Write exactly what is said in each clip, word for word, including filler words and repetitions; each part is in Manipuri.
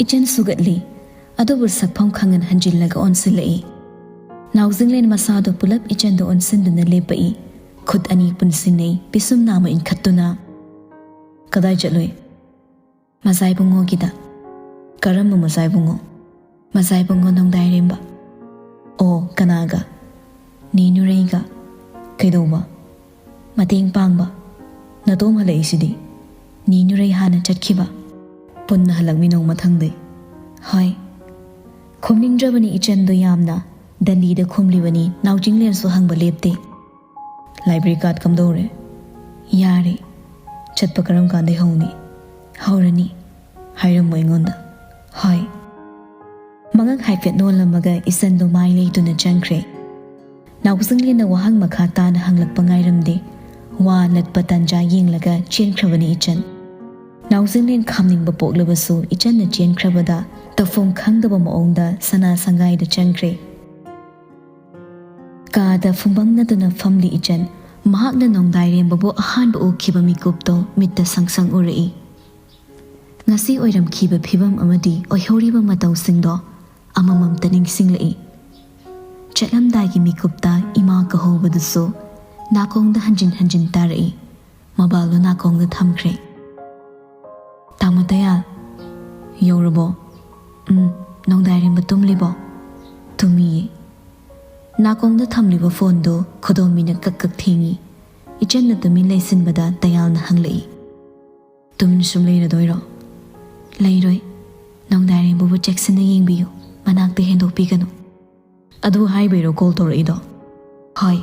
ꯏꯆꯟ ꯁꯨꯒꯠꯂꯤ, ꯑꯗꯨꯕꯨ ꯁꯛꯐꯝ ꯈꯪꯍꯟ ꯍꯟꯖꯤꯜꯂꯒ ꯑꯣꯟꯁꯤꯜꯂꯛꯏ꯫ ꯅꯥꯎꯖꯤꯡꯂꯦꯟ ꯃꯁꯥꯗꯣ ꯄꯨꯂꯞ ꯏꯆꯟꯗ ꯑꯣꯟꯁꯤꯟꯗꯨꯅ ꯂꯦꯞꯄꯛꯏ꯫ ꯈꯨꯠ ꯑꯅꯤ ꯄꯨꯟꯁꯤꯟꯅꯩ, ꯄꯤꯁꯨꯝ ꯅꯥꯝꯃ ꯏꯟꯈꯠꯇꯨꯅ꯫ "ꯀꯗꯥꯏ ꯆꯠꯂꯨꯏ?" "ꯃꯖꯥꯏꯕꯨꯡꯉꯣꯒꯤꯗ꯫" "ꯀꯔꯝꯕ ꯃꯖꯥꯏꯕꯨꯡꯉꯣ?" "ꯃꯖꯥꯏꯕꯨꯡꯉꯣ ꯅꯣꯡꯗꯥꯏꯔꯦꯝꯕ꯫" "ꯑꯣ, ꯀꯅꯥꯒ?" "ꯅꯦ ꯅꯨꯔꯩꯒ꯫" "ꯀꯩꯗꯧꯕ?" "ꯃꯇꯦꯡ ꯄꯥꯡꯕ꯫" "ꯅꯇꯣꯝ ꯍꯜꯂꯛꯏꯁꯤꯗꯤ?" "ꯅꯦ ꯅꯨꯔꯩ ꯍꯥꯟꯅ ꯆꯠꯈꯤꯕ꯫" "ꯄꯨꯟꯅ ꯍꯜꯂꯛꯃꯤꯟꯅꯧ ꯃꯊꯪꯗꯤ꯫" "ꯍꯣꯏ꯫" ꯈꯨꯝꯅꯤꯡꯗ꯭ꯔꯕꯅꯤ ꯏꯆꯟꯗꯣ ꯌꯥꯝꯅ꯫ ꯗꯟꯗꯤꯗ ꯈꯨꯝꯂꯤꯕꯅꯤ, ꯅꯥꯎꯖꯤꯡꯂꯦꯟꯁꯨ ꯍꯪꯕ ꯂꯦꯞꯇꯦ꯫ "Library card ꯀꯝꯗꯧꯔꯦ?" "ꯌꯥꯔꯦ꯫" "ꯆꯠꯄ ꯀꯔꯝ ꯀꯥꯟꯗꯩ ꯍꯧꯅꯤ?" "ꯍꯧꯔꯅꯤ꯫" "ꯍꯥꯏꯔꯝꯃꯣ ꯑꯩꯉꯣꯟꯗ꯫" "ꯍꯣꯏ꯫" ꯃꯉꯛ ꯍꯥꯏꯐꯦꯠ ꯅꯣꯜꯂꯝꯃꯒ ꯏꯆꯟꯗꯣ ꯃꯥꯏ ꯂꯩꯗꯨꯅ ꯆꯪꯈ꯭ꯔꯦ꯫ ꯅꯥꯎꯖꯤꯡꯂꯦꯟꯅ ꯋꯥꯍꯪ ꯃꯈꯥ ꯇꯥꯅ ꯍꯪꯂꯛꯄ ꯉꯥꯏꯔꯝꯗꯦ꯫ ꯋꯥ ꯂꯠꯄ ꯇꯥꯟꯖꯥ ꯌꯦꯡꯂꯒ ꯆꯦꯟꯈ꯭ꯔꯕꯅꯤ ꯏꯆꯟ꯫ ꯅꯥꯎꯖꯤꯡꯂꯦꯟ ꯈꯥꯝꯅꯤꯡꯕ ꯄꯣꯛꯂꯕꯁꯨ ꯏꯆꯟꯅ ꯆꯦꯟꯈ꯭ꯔꯕꯗ ꯇꯧꯐꯝ ꯈꯪꯗꯕ ꯃꯑꯣꯡꯗ ꯁꯅꯥ ꯁꯪꯒꯥꯏꯗ ꯆꯪꯈ꯭ꯔꯦ꯫ ꯀꯥꯗ ꯐꯨꯡꯕꯪꯅꯗꯨꯅ ꯐꯝꯂꯤ ꯏꯆꯟ꯫ ꯃꯍꯥꯛꯅ ꯅꯣꯡꯗꯥꯏꯔꯦꯝꯕꯕꯨ ꯑꯍꯥꯟꯕ ꯎꯈꯤꯕ ꯃꯤꯀꯨꯞꯇꯣ ꯃꯤꯠꯇ ꯁꯪ ꯁꯪ ꯎꯔꯛꯏ꯫ ꯉꯁꯤ ꯑꯣꯏꯔꯝꯈꯤꯕ ꯐꯤꯕꯝ ꯑꯃꯗꯤ ꯑꯣꯏꯍꯧꯔꯤꯕ ꯃꯇꯧꯁꯤꯡꯗꯣ ꯑꯃꯃꯝꯇ ꯅꯤꯡꯁꯤꯡꯂꯛꯏ꯫ ꯆꯠꯂꯝꯗꯥꯏꯒꯤ ꯃꯤꯀꯨꯞꯇ ꯏꯃꯥ ꯀꯧꯍꯧꯕꯗꯨꯁꯨ ꯅꯥꯀꯣꯡꯗ ꯍꯟꯖꯤꯟ ꯍꯟꯖꯤꯟ ꯇꯥꯔꯛꯏ꯫ ꯃꯣꯕꯥꯏꯜꯗꯨ ꯅꯥꯀꯣꯡꯗ ꯊꯝꯈ꯭ꯔꯦ꯫ "ꯇꯥꯃꯣ ꯇꯌꯥꯜ, ꯌꯧꯔꯕꯣ?" "ꯎꯝ, ꯅꯣꯡꯗꯥꯏꯔꯦꯝꯕ ꯇꯨꯝꯂꯤꯕꯣ?" "ꯇꯨꯝꯃꯤꯌꯦ꯫" ꯅꯥꯀꯣꯡꯗ ꯊꯝꯂꯤꯕ ꯐꯣꯟꯗꯨ ꯈꯨꯗꯣꯝꯕꯤꯅ ꯀꯛ ꯀꯛ ꯊꯦꯡꯏ꯫ ꯏꯆꯟꯅ ꯇꯨꯃꯤꯟ ꯂꯩꯁꯤꯟꯕꯗ ꯇꯌꯥꯜꯅ ꯍꯪꯂꯛꯏ꯫ "ꯇꯨꯃꯤꯟ ꯁꯨꯝ ꯂꯩꯔꯗꯣꯏꯔꯣ?" "ꯂꯩꯔꯣꯏ꯫ ꯅꯣꯡꯗꯥꯏꯔꯦꯝꯕꯕꯨ ꯆꯦꯛꯁꯤꯟꯅ ꯌꯦꯡꯕꯤꯌꯨ, ꯃꯅꯥꯛꯇ ꯍꯦꯟꯗꯣꯛꯄꯤꯒꯅꯨ꯫" "ꯑꯗꯨ ꯍꯥꯏꯕꯩꯔꯣ ꯀꯣꯜ ꯇꯧꯔꯛꯏꯗꯣ?" "ꯍꯣꯏ꯫"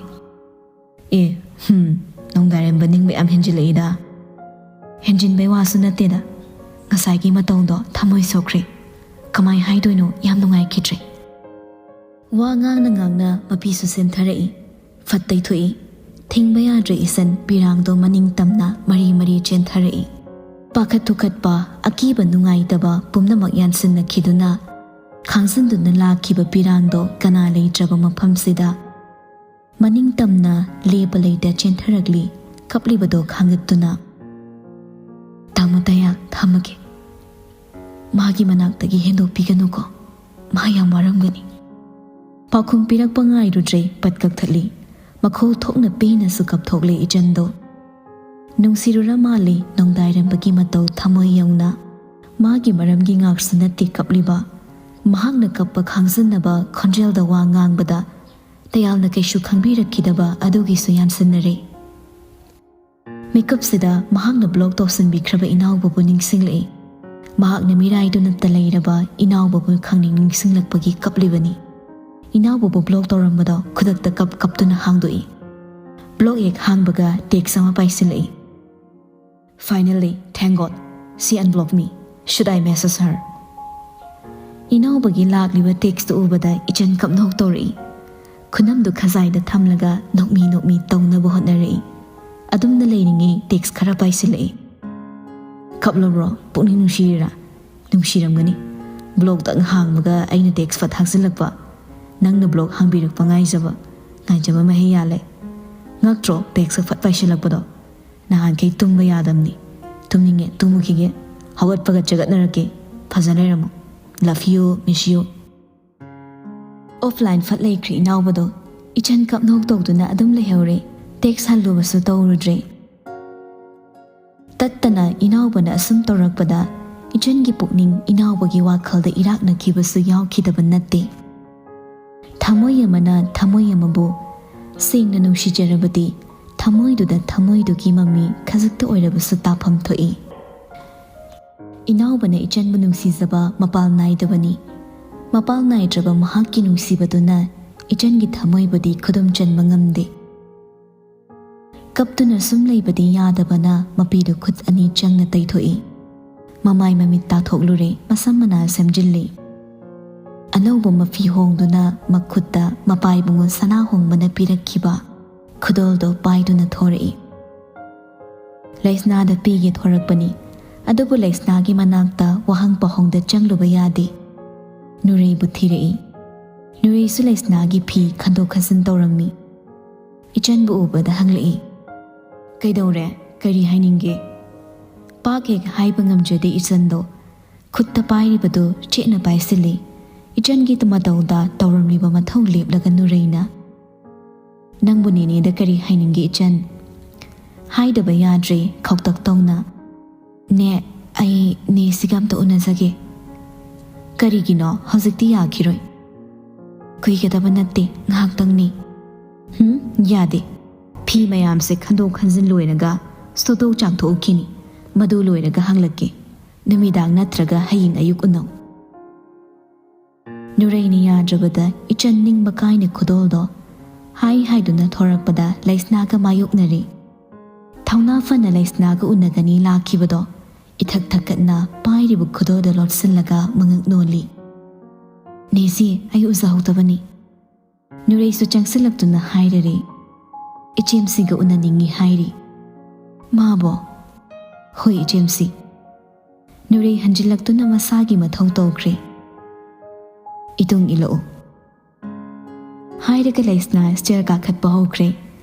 "ꯑꯦ, ꯍꯝ, ꯅꯣꯡꯗꯥꯏꯔꯦꯝꯕ ꯅꯤꯡꯕ ꯌꯥꯝ ꯍꯦꯟꯖꯤꯜꯂꯛꯏꯗ꯫" "ꯍꯦꯟꯖꯤꯟꯕꯩ ꯋꯥꯁꯨ ꯅꯠꯇꯦꯗ, ꯉꯁꯥꯏꯒꯤ ꯃꯇꯧꯗꯣ ꯊꯃꯣꯏ ꯁꯣꯛꯈ꯭ꯔꯦ꯫ ꯀꯃꯥꯏ ꯍꯥꯏꯗꯣꯏꯅꯣ, ꯌꯥꯝ ꯅꯨꯡꯉꯥꯏꯈꯤꯗ꯭ꯔꯦ꯫" ꯋꯥ ꯉꯥꯡꯅ ꯉꯥꯡꯅ ꯃꯄꯤꯁꯨ ꯆꯦꯟꯊꯔꯛꯏ꯫ ꯐꯠ ꯇꯩꯊꯣꯛꯏ꯫ ꯊꯤꯡꯕ ꯌꯥꯗ꯭ꯔꯦ ꯏꯆꯟ, ꯄꯤꯔꯥꯡꯗꯣ ꯃꯅꯤꯡ ꯇꯝꯅ ꯃꯔꯤ ꯃꯔꯤ ꯆꯦꯟꯊꯔꯛꯏ꯫ ꯄꯥꯈꯠ ꯊꯨꯀꯠꯄ, ꯑꯀꯤꯕ ꯅꯨꯡꯉꯥꯏꯇꯕ ꯄꯨꯝꯅꯃꯛ ꯌꯥꯟꯁꯤꯟꯅꯈꯤꯗꯨꯅ ꯈꯥꯡꯖꯤꯟꯗꯨꯅ ꯂꯥꯛꯈꯤꯕ ꯄꯤꯔꯥꯡꯗꯣ ꯀꯅꯥ ꯂꯩꯇ꯭ꯔꯕ ꯃꯐꯝꯁꯤꯗ ꯃꯅꯤꯡ ꯇꯝꯅ ꯂꯦꯞꯄ ꯂꯩꯇ ꯆꯦꯟꯊꯔꯛꯂꯤ, ꯀꯞꯂꯤꯕꯗꯣ ꯈꯥꯡꯒꯠꯇꯨꯅ꯫ "ꯇꯥꯃꯣ ꯇꯌꯥꯜ, ꯊꯝꯃꯒꯦ꯫" "ꯃꯥꯒꯤ ꯃꯅꯥꯛꯇꯒꯤ ꯍꯦꯟꯗꯣꯛꯄꯤꯒꯅꯨꯀꯣ, ꯃꯥ ꯌꯥꯝ ꯋꯥꯔꯝꯒꯅꯤ"꯫ ꯄꯥꯎꯈꯨꯝ ꯄꯤꯔꯛꯄ ꯉꯥꯏꯔꯨꯗ꯭ꯔꯦ, ꯄꯠ ꯀꯛꯊꯠꯂꯤ꯫ ꯃꯈꯣꯜ ꯊꯣꯛꯅ ꯄꯦꯅꯁꯨ ꯀꯞꯊꯣꯛꯂꯦ ꯏꯆꯟꯗꯣ꯫ ꯅꯨꯡꯁꯤꯔꯨꯔ ꯃꯥꯜꯂꯤ ꯅꯣꯡꯗꯥꯏꯔꯝꯕꯒꯤ ꯃꯇꯧ ꯊꯃꯣꯏ ꯌꯧꯅ꯫ ꯃꯥꯒꯤ ꯃꯔꯝꯒꯤ ꯉꯥꯛꯁꯨ ꯅꯠꯇꯦ ꯀꯞꯂꯤꯕ꯫ ꯃꯍꯥꯛꯅ ꯀꯞꯄ ꯈꯥꯡꯖꯟꯅꯕ ꯈꯣꯟꯖꯦꯜꯗ ꯋꯥ ꯉꯥꯡꯕꯗ ꯇꯌꯥꯜꯅ ꯀꯩꯁꯨ ꯈꯪꯕꯤꯔꯛꯈꯤꯗꯕ ꯑꯗꯨꯒꯤꯁꯨ ꯌꯥꯟꯁꯤꯟꯅꯔꯦ꯫ ꯃꯤꯀꯞꯁꯤꯗ ꯃꯍꯥꯛꯅ ꯕ꯭ꯂꯣꯛ ꯇꯧꯁꯤꯟꯕꯤꯈ꯭ꯔꯕ ꯏꯅꯥꯎꯕꯕꯨ ꯅꯤꯡꯁꯤꯡꯂꯛꯏ꯫ ꯃꯍꯥꯛꯅ ꯃꯤꯔꯥꯏꯗꯨꯅꯇ ꯂꯩꯔꯕ ꯏꯅꯥꯎꯕꯕꯨ ꯈꯪꯅꯤꯡ ꯅꯤꯡꯁꯤꯡꯂꯛꯄꯒꯤ ꯀꯞꯂꯤꯕꯅꯤ꯫ ꯏꯅꯥꯎꯕꯕꯨ ꯕ꯭ꯂꯣꯛ ꯇꯧꯔꯝꯕꯗꯣ ꯈꯨꯗꯛꯇ ꯀꯞ ꯀꯞꯇꯨꯅ ꯍꯥꯡꯗꯣꯛꯏ꯫ ꯕ꯭ꯂꯣꯛ ꯍꯦꯛ ꯍꯥꯡꯕꯒ ꯇꯦꯛꯁ ꯑꯃ ꯄꯥꯏꯁꯤꯜꯂꯛꯏ꯫ "Finally, thank God. She unblocked me. Should I message her?" ꯏꯅꯥꯎꯕꯒꯤ ꯂꯥꯛꯂꯤꯕ ꯇꯦꯛꯁꯇꯨ ꯎꯕꯗ ꯏꯆꯟ ꯀꯞꯅꯣꯛ ꯇꯧꯔꯛꯏ꯫ ꯈꯨꯅꯝꯗꯨ ꯈꯖꯥꯏꯗ ꯊꯝꯂꯒ ꯅꯣꯛꯃꯤ ꯅꯣꯛꯃꯤ ꯇꯧꯅꯕ ꯍꯣꯠꯅꯔꯛꯏ꯫ ꯑꯗꯨꯝꯅ ꯂꯩꯔꯤꯉꯩ ꯇꯦꯛꯁ ꯈꯔ ꯄꯥꯏꯁꯤꯜꯂꯛꯏ꯫ "ꯀꯞꯂꯕ꯭ꯔꯣ? ꯄꯨꯛꯅꯤꯡ ꯅꯨꯡꯁꯤꯔꯤꯔꯥ?" "ꯅꯨꯡꯁꯤꯔꯝꯒꯅꯤ꯫ ꯕ꯭ꯂꯣꯛꯇꯪ ꯍꯥꯡꯕꯒ ꯑꯩꯅ ꯇꯦꯛꯁ ꯐꯠ ꯊꯥꯖꯤꯜꯂꯛꯄ꯫ ꯅꯪꯅ ꯕ꯭ꯂꯣꯛ ꯍꯥꯡꯕꯤꯔꯛꯄ ꯉꯥꯏꯖꯕ꯫ ꯉꯥꯏꯖꯕ ꯃꯍꯩ ꯌꯥꯜꯂꯦ꯫ ꯉꯛꯇ꯭ꯔꯣ ꯇꯦꯛꯁꯀ ꯐꯠ ꯄꯥꯏꯁꯤꯜꯂꯛꯄꯗꯣ? ꯅꯍꯥꯟꯈꯩ ꯇꯨꯝꯕ ꯌꯥꯗꯕꯅꯤ꯫ ꯇꯨꯝꯅꯤꯡꯉꯦ, ꯇꯨꯝꯃꯨꯈꯤꯒꯦ꯫ ꯍꯧꯒꯠꯄꯒ ꯆꯒꯠꯅꯔꯛꯀꯦ꯫ ꯐꯖ ꯂꯩꯔꯝꯃꯣ꯫ Love you, miss you." Offline ꯐꯠ ꯂꯩꯈ꯭ꯔꯦ ꯏꯅꯥꯎꯕꯗꯣ꯫ ꯏꯆꯟ ꯀꯞꯅꯣꯛ ꯇꯧꯗꯨꯅ ꯑꯗꯨꯝ ꯂꯩꯍꯧꯔꯦ꯫ ꯇꯦꯛꯁ ꯍꯜꯂꯨꯕꯁꯨ ꯇꯧꯔꯨꯗ꯭ꯔꯦ꯫ ꯇꯠꯇꯅ ꯏꯅꯥꯎꯕꯅ ꯑꯁꯨꯝ ꯇꯧꯔꯛꯄꯗ ꯏꯆꯟꯒꯤ ꯄꯨꯛꯅꯤꯡ ꯏꯅꯥꯎꯕꯒꯤ ꯋꯥꯈꯜꯗ ꯏꯔꯥꯛꯅꯈꯤꯕꯁꯨ ꯌꯥꯎꯈꯤꯗꯕ ꯅꯠꯇꯦ꯫ ꯊꯃꯣꯏ ꯑꯃꯅ ꯊꯃꯣꯏ ꯑꯃꯕꯨ ꯁꯦꯡꯅ ꯅꯨꯡꯁꯤꯖꯔꯕꯗꯤ ꯊꯃꯣꯏꯗꯨꯗ ꯊꯃꯣꯏꯗꯨꯒꯤ ꯃꯃꯤ ꯈꯖꯤꯛꯇ ꯑꯣꯏꯔꯕꯁꯨ ꯇꯥꯐꯝ ꯊꯣꯛꯏ꯫ ꯏꯅꯥꯎꯕꯅ ꯏꯆꯟꯕꯨ ꯅꯨꯡꯁꯤꯖꯕ ꯃꯄꯥꯜ ꯅꯥꯏꯗꯕꯅꯤ꯫ ꯃꯄꯥꯜ ꯅꯥꯏꯗ꯭ꯔꯕ ꯃꯍꯥꯛꯀꯤ ꯅꯨꯡꯁꯤꯕꯗꯨꯅ ꯏꯆꯟꯒꯤ ꯊꯃꯣꯏꯕꯨꯗꯤ ꯈꯨꯗꯨꯝ ꯆꯟꯕ ꯉꯝꯗꯦ꯫ ꯀꯞꯇꯨꯅ ꯁꯨꯝ ꯂꯩꯕꯗꯤ ꯌꯥꯗꯕꯅ ꯃꯄꯤꯗꯨ ꯈꯨꯠ ꯑꯅꯤ ꯆꯪꯅ ꯇꯩꯊꯣꯛꯏ꯫ ꯃꯃꯥꯏ ꯃꯃꯤꯠ ꯇꯥꯊꯣꯛꯂꯨꯔꯦ, ꯃꯁꯝ ꯃꯅꯥ ꯁꯦꯝꯖꯤꯜꯂꯤ꯫ ꯑꯅꯧꯕ ꯃꯐꯤ ꯍꯣꯡꯗꯨꯅ ꯃꯈꯨꯠꯇ ꯃꯄꯥꯏꯕꯨꯡꯉꯣ ꯁꯅꯥ ꯍꯣꯡꯕꯅ ꯄꯤꯔꯛꯈꯤꯕ ꯈꯨꯗꯣꯜꯗꯣ ꯄꯥꯏꯗꯨꯅ ꯊꯣꯔꯛꯏ꯫ ꯂꯩꯁꯅꯥꯗ ꯄꯤꯒꯦ ꯊꯣꯔꯛꯄꯅꯤ, ꯑꯗꯨꯕꯨ ꯂꯩꯁꯅꯥꯒꯤ ꯃꯅꯥꯛꯇ ꯋꯥꯍꯪ ꯄꯥꯎꯍꯪꯗ ꯆꯪꯂꯨꯕ ꯌꯥꯗꯦ꯫ ꯅꯨꯔꯩꯕꯨ ꯊꯤꯔꯛꯏ꯫ ꯅꯨꯔꯩꯁꯨ ꯂꯩꯁꯅꯥꯒꯤ ꯐꯤ ꯈꯟꯗꯣꯛ ꯈꯟꯖꯤꯟ ꯇꯧꯔꯝꯃꯤ꯫ ꯏꯆꯟꯕꯨ ꯎꯕꯗ ꯍꯪꯂꯛꯏ, "ꯀꯩꯗꯧꯔꯦ? ꯀꯔꯤ ꯍꯥꯏꯅꯤꯡꯒꯦ?" ꯄꯥꯛ ꯍꯦꯛ ꯍꯥꯏꯕ ꯉꯝꯖꯗꯦ ꯏꯆꯟꯗꯣ꯫ ꯈꯨꯠꯇ ꯄꯥꯏꯔꯤꯕꯗꯨ ꯆꯦꯠꯅ ꯄꯥꯏꯁꯤꯜꯂꯤ꯫ ꯏꯆꯟꯒꯤ ꯃꯇꯧꯗ ꯇꯧꯔꯝꯂꯤꯕ ꯃꯊꯧ ꯂꯦꯞꯂꯒ ꯅꯨꯔꯩꯅ, "ꯅꯪꯕꯨ ꯅꯦꯅꯦꯗ ꯀꯔꯤ ꯍꯥꯏꯅꯤꯡꯒꯦ ꯏꯆꯟ?" "ꯍꯥꯏꯗꯕ ꯌꯥꯗ꯭ꯔꯦ ꯈꯧꯇꯛ ꯇꯧꯅ꯫ ꯅꯦ, ꯑꯩ ꯅꯦꯁꯤꯒ ꯑꯝꯇ ꯎꯅꯖꯒꯦ꯫" "ꯀꯔꯤꯒꯤꯅꯣ? ꯍꯧꯖꯤꯛꯇꯤ ꯌꯥꯈꯤꯔꯣꯏ꯫" "ꯀꯨꯏꯒꯗꯕ ꯅꯠꯇꯦ, ꯉꯥꯏꯍꯥꯛꯇꯪꯅꯤ꯫" "ꯍꯨꯝ, ꯌꯥꯗꯦ꯫ ꯐꯤ ꯃꯌꯥꯝꯁꯦ ꯈꯟꯗꯣꯛ ꯈꯟꯖꯤꯟ ꯂꯣꯏꯔꯒ ꯁꯨꯗꯣꯛ ꯆꯥꯝꯊꯣꯛꯎꯈꯤꯅꯤ꯫ ꯃꯗꯨ ꯂꯣꯏꯔꯒ ꯍꯪꯂꯛꯀꯦ꯫ ꯅꯨꯃꯤꯗꯥꯡ ꯅꯠꯇ꯭ꯔꯒ ꯍꯌꯦꯡ ꯑꯌꯨꯛ ꯎꯅꯧ꯫" ꯅꯨꯔꯩꯅ ꯌꯥꯗ꯭ꯔꯕꯗ ꯏꯆꯟ ꯅꯤꯡꯕ ꯀꯥꯏꯅ ꯈꯨꯗꯣꯜꯗꯣ ꯍꯥꯏ ꯍꯥꯏꯗꯨꯅ ꯊꯣꯔꯛꯄꯗ ꯂꯩꯁꯅꯥꯒ ꯃꯥꯌꯣꯛꯅꯔꯦ꯫ ꯊꯧꯅꯥ ꯐꯅ ꯂꯩꯁꯅꯥꯒ ꯎꯅꯒꯅꯤ ꯂꯥꯛꯈꯤꯕꯗꯣ ꯏꯊꯛ ꯊꯛꯀꯠꯅ ꯄꯥꯏꯔꯤꯕ ꯈꯨꯗꯣꯜꯗꯣ ꯂꯣꯠꯁꯤꯜꯂꯒ ꯃꯉꯛ ꯅꯣꯜꯂꯤ꯫ "ꯅꯦꯁꯤ, ꯑꯩ ꯎꯖꯍꯧꯗꯕꯅꯤ꯫" ꯅꯨꯔꯩꯁꯨ ꯆꯪꯁꯤꯜꯂꯛꯇꯨꯅ ꯍꯥꯏꯔꯔꯦ, "ꯏꯆꯦꯝꯁꯤꯒ ꯎꯅꯅꯤꯡꯏ ꯍꯥꯏꯔꯤ꯫" "ꯃꯥꯕꯣ?" "ꯍꯣꯏ, ꯏꯆꯦꯝꯁꯤ꯫" ꯅꯨꯔꯩ ꯍꯟꯖꯤꯜꯂꯛꯇꯨꯅ ꯃꯁꯥꯒꯤ ꯃꯊꯧ ꯇꯧꯈ꯭ꯔꯦ꯫ "ꯏꯇꯨꯡ ꯏꯜꯂꯛꯎ꯫" ꯍꯥꯏꯔꯒ ꯂꯩꯁꯅꯥ ꯁ꯭ꯇꯦꯌꯔ ꯀꯥꯈꯠꯄ ꯍꯧꯈ꯭ꯔꯦ꯫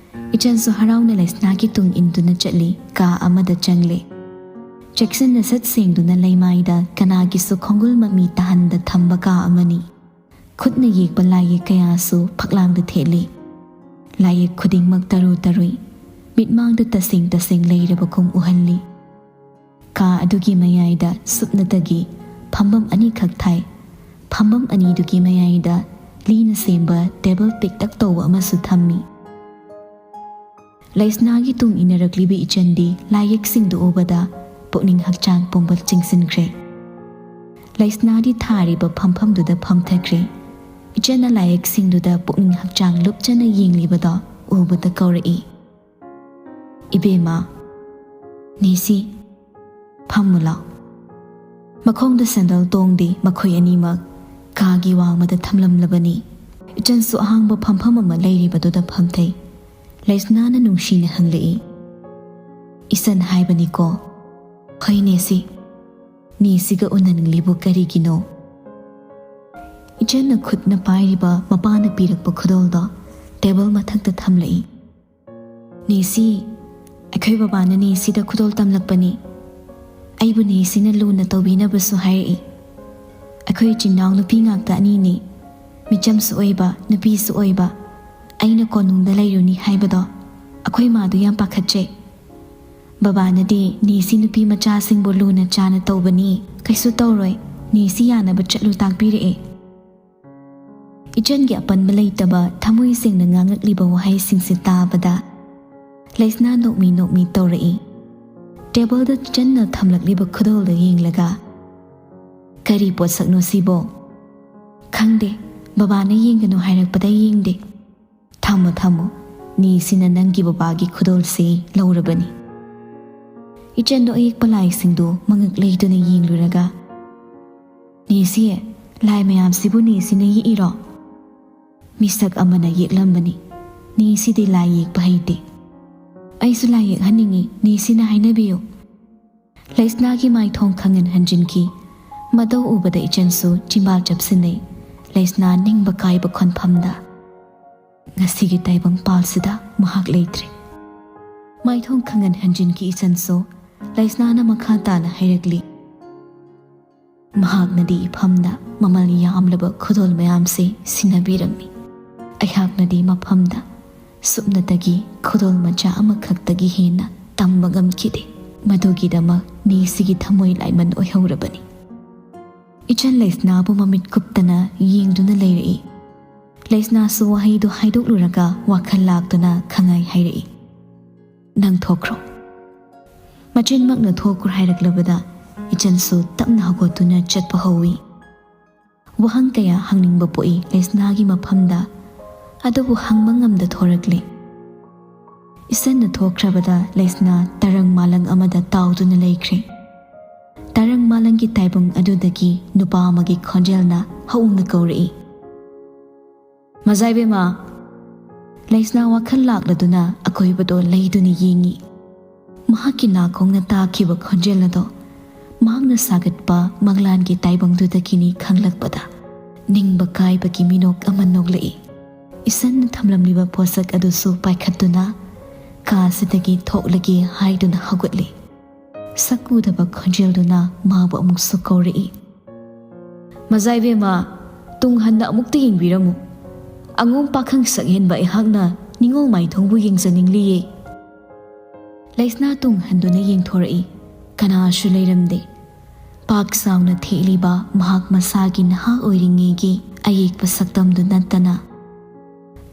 ꯏꯆꯟꯁꯨ ꯍꯔꯥꯎꯅ ꯂꯩꯁꯅꯥꯒꯤ ꯇꯨꯡ ꯏꯟꯗꯨꯅ ꯆꯠꯂꯤ꯫ ꯀꯥ ꯑꯃꯗ ꯆꯪꯂꯦ꯫ ꯆꯦꯛꯁꯤꯟꯅ ꯁꯠ ꯁꯦꯡꯗꯨꯅ ꯂꯩꯃꯥꯏꯗ ꯀꯅꯥꯒꯤꯁꯨ ꯈꯣꯡꯒꯨꯜ ꯃꯃꯤ ꯇꯥꯍꯟꯗ ꯊꯝꯕ ꯀꯥ ꯑꯃꯅꯤ꯫ ꯈꯨꯠꯅ ꯌꯦꯛꯄ ꯂꯥꯏꯌꯦꯛ ꯀꯌꯥꯁꯨ ꯐꯛꯂꯥꯡꯗ ꯊꯦꯠꯂꯤ꯫ ꯂꯥꯏꯌꯦꯛ ꯈꯨꯗꯤꯡꯃꯛ ꯇꯔꯨ ꯇꯔꯨꯏ, ꯃꯤꯠꯃꯥꯡꯗ ꯇꯁꯦꯡ ꯇꯁꯦꯡ ꯂꯩꯔꯕꯒꯨꯝ ꯎꯍꯜꯂꯤ꯫ ꯀꯥ ꯑꯗꯨꯒꯤ ꯃꯌꯥꯏꯗ ꯁꯨꯞꯅꯇꯒꯤ ꯐꯝꯐꯝ ꯑꯅꯤꯈꯛ ꯊꯥꯏ꯫ ꯐꯝꯐꯝ ꯑꯅꯤꯗꯨꯒꯤ ꯃꯌꯥꯏꯗ ꯂꯤꯅ ꯁꯦꯝꯕ ꯇꯦꯕꯜ ꯄꯤꯛꯇꯛ ꯇꯧꯕ ꯑꯃꯁꯨ ꯊꯝꯃꯤ꯫ ꯂꯩꯁꯅꯥꯒꯤ ꯇꯨꯡ ꯏꯟꯅꯔꯛꯂꯤꯕ ꯏꯆꯟꯗꯤ ꯂꯥꯏꯌꯦꯛꯁꯤꯡꯗꯨ ꯎꯕꯗ ꯄꯨꯛꯅꯤꯡ ꯍꯛꯆꯥꯡ ꯄꯨꯝꯕ ꯆꯤꯡꯁꯤꯟꯈ꯭ꯔꯦ꯫ ꯂꯩꯁꯅꯥꯗꯤ ꯊꯥꯔꯤꯕ ꯐꯝꯐꯝꯗꯨꯗ ꯐꯝꯊꯈ꯭ꯔꯦ꯫ ꯏꯆꯟꯅ ꯂꯥꯏꯌꯦꯛꯁꯤꯡꯗꯨꯗ ꯄꯨꯛꯅꯤꯡ ꯍꯛꯆꯥꯡ ꯂꯨꯞꯆꯅ ꯌꯦꯡꯂꯤꯕꯗꯣ ꯎꯕꯗ ꯀꯧꯔꯛꯏ, "ꯏꯕꯦꯝꯃ, ꯅꯦꯁꯤ, ꯐꯝꯃꯨ ꯂꯥꯎ꯫" ꯃꯈꯣꯡꯗ ꯁꯦꯟꯗꯜ ꯇꯣꯡꯗꯦ ꯃꯈꯣꯏ ꯑꯅꯤꯃꯛ꯫ ꯀꯥꯒꯤ ꯋꯥꯡꯃꯗ ꯊꯝꯂꯝꯂꯕꯅꯤ꯫ ꯏꯆꯟꯁꯨ ꯑꯍꯥꯡꯕ ꯐꯝꯐꯝ ꯑꯃ ꯂꯩꯔꯤꯕꯗꯨꯗ ꯐꯝꯊꯩ꯫ ꯂꯩꯁꯅꯥꯅ ꯅꯨꯡꯁꯤꯅ ꯍꯪꯂꯛꯏ, "ꯏꯆꯟ ꯍꯥꯏꯕꯅꯤꯀꯣ?" "ꯍꯣꯏ ꯅꯦꯁꯤ꯫ ꯅꯦꯁꯤꯒ ꯎꯅꯅꯤꯡꯂꯤꯕꯨ ꯀꯔꯤꯒꯤꯅꯣ?" ꯏꯆꯟꯅ ꯈꯨꯠꯅ ꯄꯥꯏꯔꯤꯕ ꯃꯄꯥꯅ ꯄꯤꯔꯛꯄ ꯈꯨꯗꯣꯜꯗꯣ ꯇꯦꯕꯜ ꯃꯊꯛꯇ ꯊꯝꯂꯛꯏ꯫ "ꯅꯦꯁꯤ, ꯑꯩꯈꯣꯏ ꯕꯕꯥꯅ ꯅꯦꯁꯤꯗ ꯈꯨꯗꯣꯜ ꯇꯝꯂꯛꯄꯅꯤ꯫ ꯑꯩꯕꯨ ꯅꯦꯁꯤꯅ ꯂꯨꯅ ꯇꯧꯕꯤꯅꯕꯁꯨ ꯍꯥꯏꯔꯛꯏ꯫ ꯑꯩꯈꯣꯏ ꯏꯆꯤꯟ ꯏꯅꯥꯎ ꯅꯨꯄꯤ ꯉꯥꯛꯇ ꯑꯅꯤꯅꯤ꯫ ꯃꯤꯆꯝꯁꯨ ꯑꯣꯏꯕ, ꯅꯨꯄꯤꯁꯨ ꯑꯣꯏꯕ꯫ ꯑꯩꯅ ꯀꯣꯅꯨꯡꯗ ꯂꯩꯔꯨꯅꯤ ꯍꯥꯏꯕꯗꯣ ꯑꯩꯈꯣꯏ ꯃꯥꯗꯨ ꯌꯥꯝ ꯄꯥꯈꯠꯆꯩ꯫ ꯕꯕꯥꯅꯗꯤ ꯅꯦꯁꯤ ꯅꯨꯄꯤ ꯃꯆꯥꯁꯤꯡꯕꯨ ꯂꯨꯅ ꯆꯥꯅ ꯇꯧꯕꯅꯤ, ꯀꯩꯁꯨ ꯇꯧꯔꯣꯏ, ꯅꯦꯁꯤ ꯌꯥꯅꯕ ꯆꯠꯂꯨ ꯇꯥꯛꯄꯤꯔꯛꯑꯦ꯫ ꯏꯆꯟꯒꯤ ꯑꯄꯟꯕ ꯂꯩꯇꯕ ꯊꯃꯣꯏ ꯁꯦꯡꯅ ꯉꯥꯡꯂꯛꯂꯤꯕ ꯋꯥꯍꯩꯁꯤꯡꯁꯤ ꯇꯥꯕꯗ ꯂꯩꯁꯅꯥ ꯅꯣꯛꯃꯤ ꯅꯣꯛꯃꯤ ꯇꯧꯔꯛꯏ꯫ ꯇꯦꯕꯜꯗ ꯏꯆꯟꯅ ꯊꯝꯂꯛꯂꯤꯕ ꯈꯨꯗꯣꯜꯗꯨ ꯌꯦꯡꯂꯒ, "ꯀꯔꯤ ꯄꯣꯠꯁꯛꯅꯣ ꯁꯤꯕꯣ?" "ꯈꯪꯗꯦ, ꯕꯕꯥꯅ ꯌꯦꯡꯒꯅꯨ ꯍꯥꯏꯔꯛꯄꯗ ꯌꯦꯡꯗꯦ꯫" "ꯊꯝꯃꯣ, ꯊꯝꯃꯣ, ꯅꯦꯁꯤꯅ ꯅꯪꯒꯤ ꯕꯕꯥꯒꯤ ꯈꯨꯗꯣꯜꯁꯤ ꯂꯧꯔꯕꯅꯤ꯫" ꯏꯆꯟꯗꯣ ꯑꯌꯦꯛꯄ ꯂꯥꯏꯁꯤꯡꯗꯨ ꯃꯉꯛ ꯂꯩꯗꯨꯅ ꯌꯦꯡꯂꯨꯔꯒ, "ꯅꯦꯁꯤ, ꯂꯥꯏ ꯃꯌꯥꯝꯁꯤꯕꯨ ꯅꯦꯁꯤꯅ ꯌꯦꯛꯏꯔꯣ?" "ꯃꯤꯁꯛ ꯑꯃꯅ ꯌꯦꯛꯂꯝꯕꯅꯤ꯫ ꯅꯦꯁꯤꯗꯤ ꯂꯥꯏ ꯌꯦꯛꯄ ꯍꯩꯇꯦ꯫" "ꯑꯩꯁꯨ ꯂꯥꯏ ꯌꯦꯛꯍꯟꯅꯤꯡꯉꯤ, ꯅꯦꯁꯤꯅ ꯍꯥꯏꯅꯕꯤꯌꯨ꯫" ꯂꯩꯁꯅꯥꯒꯤ ꯃꯥꯏꯊꯣꯡ ꯈꯪꯍꯟ ꯍꯟꯖꯤꯟꯈꯤ꯫ ꯃꯗꯧ ꯎꯕꯗ ꯏꯆꯟꯁꯨ ꯆꯤꯝꯕꯥꯜ ꯆꯞꯁꯤꯟꯅꯩ꯫ ꯂꯩꯁꯅꯥ ꯅꯤꯡꯕ ꯀꯥꯏꯕ ꯈꯣꯟꯐꯝꯗ, "ꯉꯁꯤꯒꯤ ꯇꯥꯏꯕꯪ ꯄꯥꯜꯁꯤꯗ ꯃꯍꯥꯛ ꯂꯩꯇ꯭ꯔꯦ꯫" ꯃꯥꯏꯊꯣꯡ ꯈꯪꯍꯟ ꯍꯟꯖꯤꯟꯈꯤ ꯏꯆꯟꯁꯨ꯫ ꯂꯩꯁꯅꯥꯅ ꯃꯈꯥ ꯇꯥꯅ ꯍꯥꯏꯔꯛꯂꯤ, "ꯃꯍꯥꯛꯅꯗꯤ ꯏꯐꯝꯗ ꯃꯃꯜ ꯌꯥꯝꯂꯕ ꯈꯨꯗꯣꯜ ꯃꯌꯥꯝꯁꯦ ꯁꯤꯟꯅꯕꯤꯔꯝꯃꯤ꯫ ꯑꯩꯍꯥꯛꯅꯗꯤ ꯃꯐꯝꯗ ꯁꯨꯞꯅꯇꯒꯤ ꯈꯨꯗꯣꯜ ꯃꯆꯥ ꯑꯃꯈꯛꯇꯒꯤ ꯍꯦꯟꯅ ꯇꯝꯕ ꯉꯝꯈꯤꯗꯦ꯫ ꯃꯗꯨꯒꯤꯗꯃꯛ ꯅꯦꯁꯤꯒꯤ ꯊꯃꯣꯏ ꯂꯥꯏꯃꯟ ꯑꯣꯏꯍꯧꯔꯕꯅꯤ꯫" ꯏꯆꯟ ꯂꯩꯁꯅꯥꯕꯨ ꯃꯃꯤꯠ ꯀꯨꯞꯇꯅ ꯌꯦꯡꯗꯨꯅ ꯂꯩꯔꯛꯏ꯫ ꯂꯩꯁꯅꯥꯁꯨ ꯋꯥꯍꯩꯗꯨ ꯍꯥꯏꯗꯣꯛꯂꯨꯔꯒ ꯋꯥꯈꯜ ꯂꯥꯛꯇꯨꯅ ꯈꯪꯉꯥꯏ ꯍꯥꯏꯔꯛꯏ, "ꯅꯪ ꯊꯣꯛꯈ꯭ꯔꯣ꯫" ꯃꯆꯤꯟꯃꯛꯅ "ꯊꯣꯛꯈ꯭ꯔꯣ" ꯍꯥꯏꯔꯛꯂꯕꯗ ꯏꯆꯟꯁꯨ ꯇꯞꯅ ꯍꯧꯒꯠꯇꯨꯅ ꯆꯠꯄ ꯍꯧꯏ꯫ ꯋꯥꯍꯪ ꯀꯌꯥ ꯍꯪꯅꯤꯡꯕ ꯄꯣꯛꯏ ꯂꯩꯁꯅꯥꯒꯤ ꯃꯐꯝꯗ, ꯑꯗꯨꯕꯨ ꯍꯪꯕ ꯉꯝꯗ ꯊꯣꯔꯛꯂꯦ꯫ ꯏꯆꯟꯅ ꯊꯣꯛꯈ꯭ꯔꯕꯗ ꯂꯩꯁꯅꯥ ꯇꯔꯪ ꯃꯥꯂꯪ ꯑꯃꯗ ꯇꯥꯎꯗꯨꯅ ꯂꯩꯈ꯭ꯔꯦ꯫ ꯇꯔꯪ ꯃꯥꯂꯪꯒꯤ ꯇꯥꯏꯕꯪ ꯑꯗꯨꯗꯒꯤ ꯅꯨꯄꯥ ꯑꯃꯒꯤ ꯈꯣꯟꯖꯦꯜꯅ ꯍꯧꯅ ꯀꯧꯔꯛꯏ, "ꯃꯖꯥꯏꯕꯦꯝꯃ!" ꯂꯩꯁꯅꯥ ꯋꯥꯈꯜ ꯂꯥꯛꯂꯗꯨꯅ ꯑꯀꯣꯏꯕꯗꯣ ꯂꯩꯗꯨꯅ ꯌꯦꯡꯉꯤ꯫ ꯃꯍꯥꯛꯀꯤ ꯅꯥꯀꯣꯡꯅ ꯇꯥꯈꯤꯕ ꯈꯣꯟꯖꯦꯜ ꯑꯗꯣ ꯃꯍꯥꯛꯅ ꯁꯥꯒꯠꯄ ꯃꯪꯂꯥꯟꯒꯤ ꯇꯥꯏꯕꯪꯗꯨꯗꯒꯤꯅꯤ ꯈꯪꯂꯛꯄꯗ ꯅꯤꯡꯕ ꯀꯥꯏꯕꯒꯤ ꯃꯤꯅꯣꯛ ꯑꯃ ꯅꯣꯛꯂꯛꯏ꯫ ꯏꯆꯟꯅ ꯊꯝꯂꯝꯂꯤꯕ ꯄꯣꯠꯁꯛ ꯑꯗꯨꯁꯨ ꯄꯥꯏꯈꯠꯇꯨꯅ ꯀꯥ ꯑꯁꯤꯗꯒꯤ ꯊꯣꯛꯂꯒꯦ ꯍꯥꯏꯗꯨꯅ ꯍꯧꯒꯠꯂꯤ꯫ ꯁꯛ ꯎꯗꯕ ꯈꯣꯟꯖꯦꯜꯗꯨꯅ ꯃꯥꯕꯨ ꯑꯃꯨꯛꯁꯨ ꯀꯧꯔꯛꯏ꯫ "ꯃꯖꯥ ꯏꯕꯦꯝꯃ, ꯇꯨꯡ ꯍꯟꯅ ꯑꯃꯨꯛꯇ ꯌꯦꯡꯕꯤꯔꯝꯃꯨ꯫ ꯑꯉꯣꯝ ꯄꯥꯈꯪ ꯁꯛꯍꯦꯟꯕ ꯑꯩꯍꯥꯛꯅ ꯅꯤꯉꯣꯜ ꯃꯥꯏꯊꯣꯡꯕꯨ ꯌꯦꯡꯖꯅꯤꯡꯂꯤꯌꯦ꯫" ꯂꯩꯁꯅꯥ ꯇꯨꯡ ꯍꯟꯗꯨꯅ ꯌꯦꯡꯊꯣꯔꯛꯏ꯫ ꯀꯅꯥꯁꯨ ꯂꯩꯔꯝꯗꯦ꯫ ꯄꯥꯛ ꯆꯥꯎꯅ ꯊꯦꯛꯂꯤꯕ ꯃꯍꯥꯛ ꯃꯁꯥꯒꯤ ꯅꯍꯥ ꯑꯣꯏꯔꯤꯉꯩꯒꯤ ꯑꯌꯦꯛꯄ ꯁꯛꯇꯝꯗꯨ ꯅꯠꯇꯅ,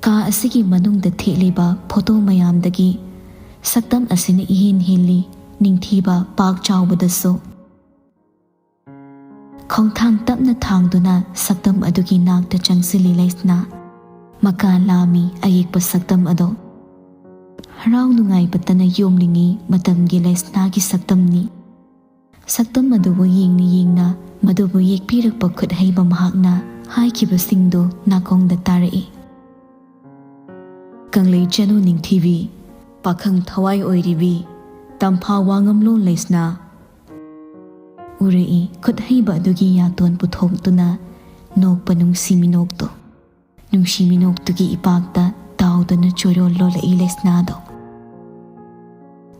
ꯀꯥ ꯑꯁꯤꯒꯤ ꯃꯅꯨꯡꯗ ꯊꯦꯠꯂꯤꯕ ꯐꯣꯇꯣ ꯃꯌꯥꯝꯗꯒꯤ ꯁꯛꯇꯝ ꯑꯁꯤꯅ ꯏꯍꯦꯟ ꯍꯦꯜꯂꯤ ꯅꯤꯡꯊꯤꯕ ꯄꯥꯛ ꯆꯥꯎꯕꯗꯁꯨ꯫ ꯈꯣꯡꯊꯥꯡ ꯇꯞꯅ ꯊꯥꯡꯗꯨꯅ ꯁꯛꯇꯝ ꯑꯗꯨꯒꯤ ꯅꯥꯛꯇ ꯆꯪꯁꯤꯜꯂꯤ ꯂꯩꯁꯅꯥ꯫ ꯃꯀꯥ ꯂꯥꯝꯃꯤ ꯑꯌꯦꯛꯄ ꯁꯛꯇꯝ ꯑꯗꯣ꯫ ꯍꯔꯥꯎ ꯅꯨꯡꯉꯥꯏꯕꯇꯅ ꯌꯣꯝꯂꯤꯉꯩ ꯃꯇꯝꯒꯤ ꯂꯩꯁꯅꯥꯒꯤ ꯁꯛꯇꯝꯅꯤ꯫ ꯁꯛꯇꯝ ꯑꯗꯨꯕꯨ ꯌꯦꯡꯅ ꯌꯦꯡꯅ ꯃꯗꯨꯕꯨ ꯌꯦꯛꯄꯤꯔꯛꯄ ꯈꯨꯠ ꯍꯩꯕ ꯃꯍꯥꯛꯅ ꯍꯥꯏꯈꯤꯕꯁꯤꯡꯗꯨ ꯅꯥꯀꯣꯡꯗ ꯇꯥꯔꯛꯏ꯫ "ꯀꯪꯂꯩ ꯆꯅꯨ ꯅꯤꯡꯊꯤꯕꯤ, ꯄꯥꯈꯪ ꯊꯋꯥꯏ ꯑꯣꯏꯔꯤꯕꯤ, ꯇꯝꯐꯥ ꯋꯥꯉꯝꯂꯣꯟ ꯂꯩꯁꯅꯥ꯫" ꯎꯔꯛꯏ ꯈꯨꯠ ꯍꯩꯕ ꯑꯗꯨꯒꯤ ꯌꯥꯇꯣꯟ ꯄꯨꯊꯣꯛꯇꯨꯅ ꯅꯣꯛꯄ ꯅꯨꯡꯁꯤ ꯃꯤꯅꯣꯛꯇꯣ꯫ ꯅꯨꯡꯁꯤ ꯃꯤꯅꯣꯛꯇꯨꯒꯤ ꯏꯄꯥꯛꯇ ꯇꯥꯎꯗꯨꯅ ꯆꯣꯏꯔꯣꯜ ꯂꯣꯜꯂꯛꯏ ꯂꯩꯁꯅꯥꯗꯣ꯫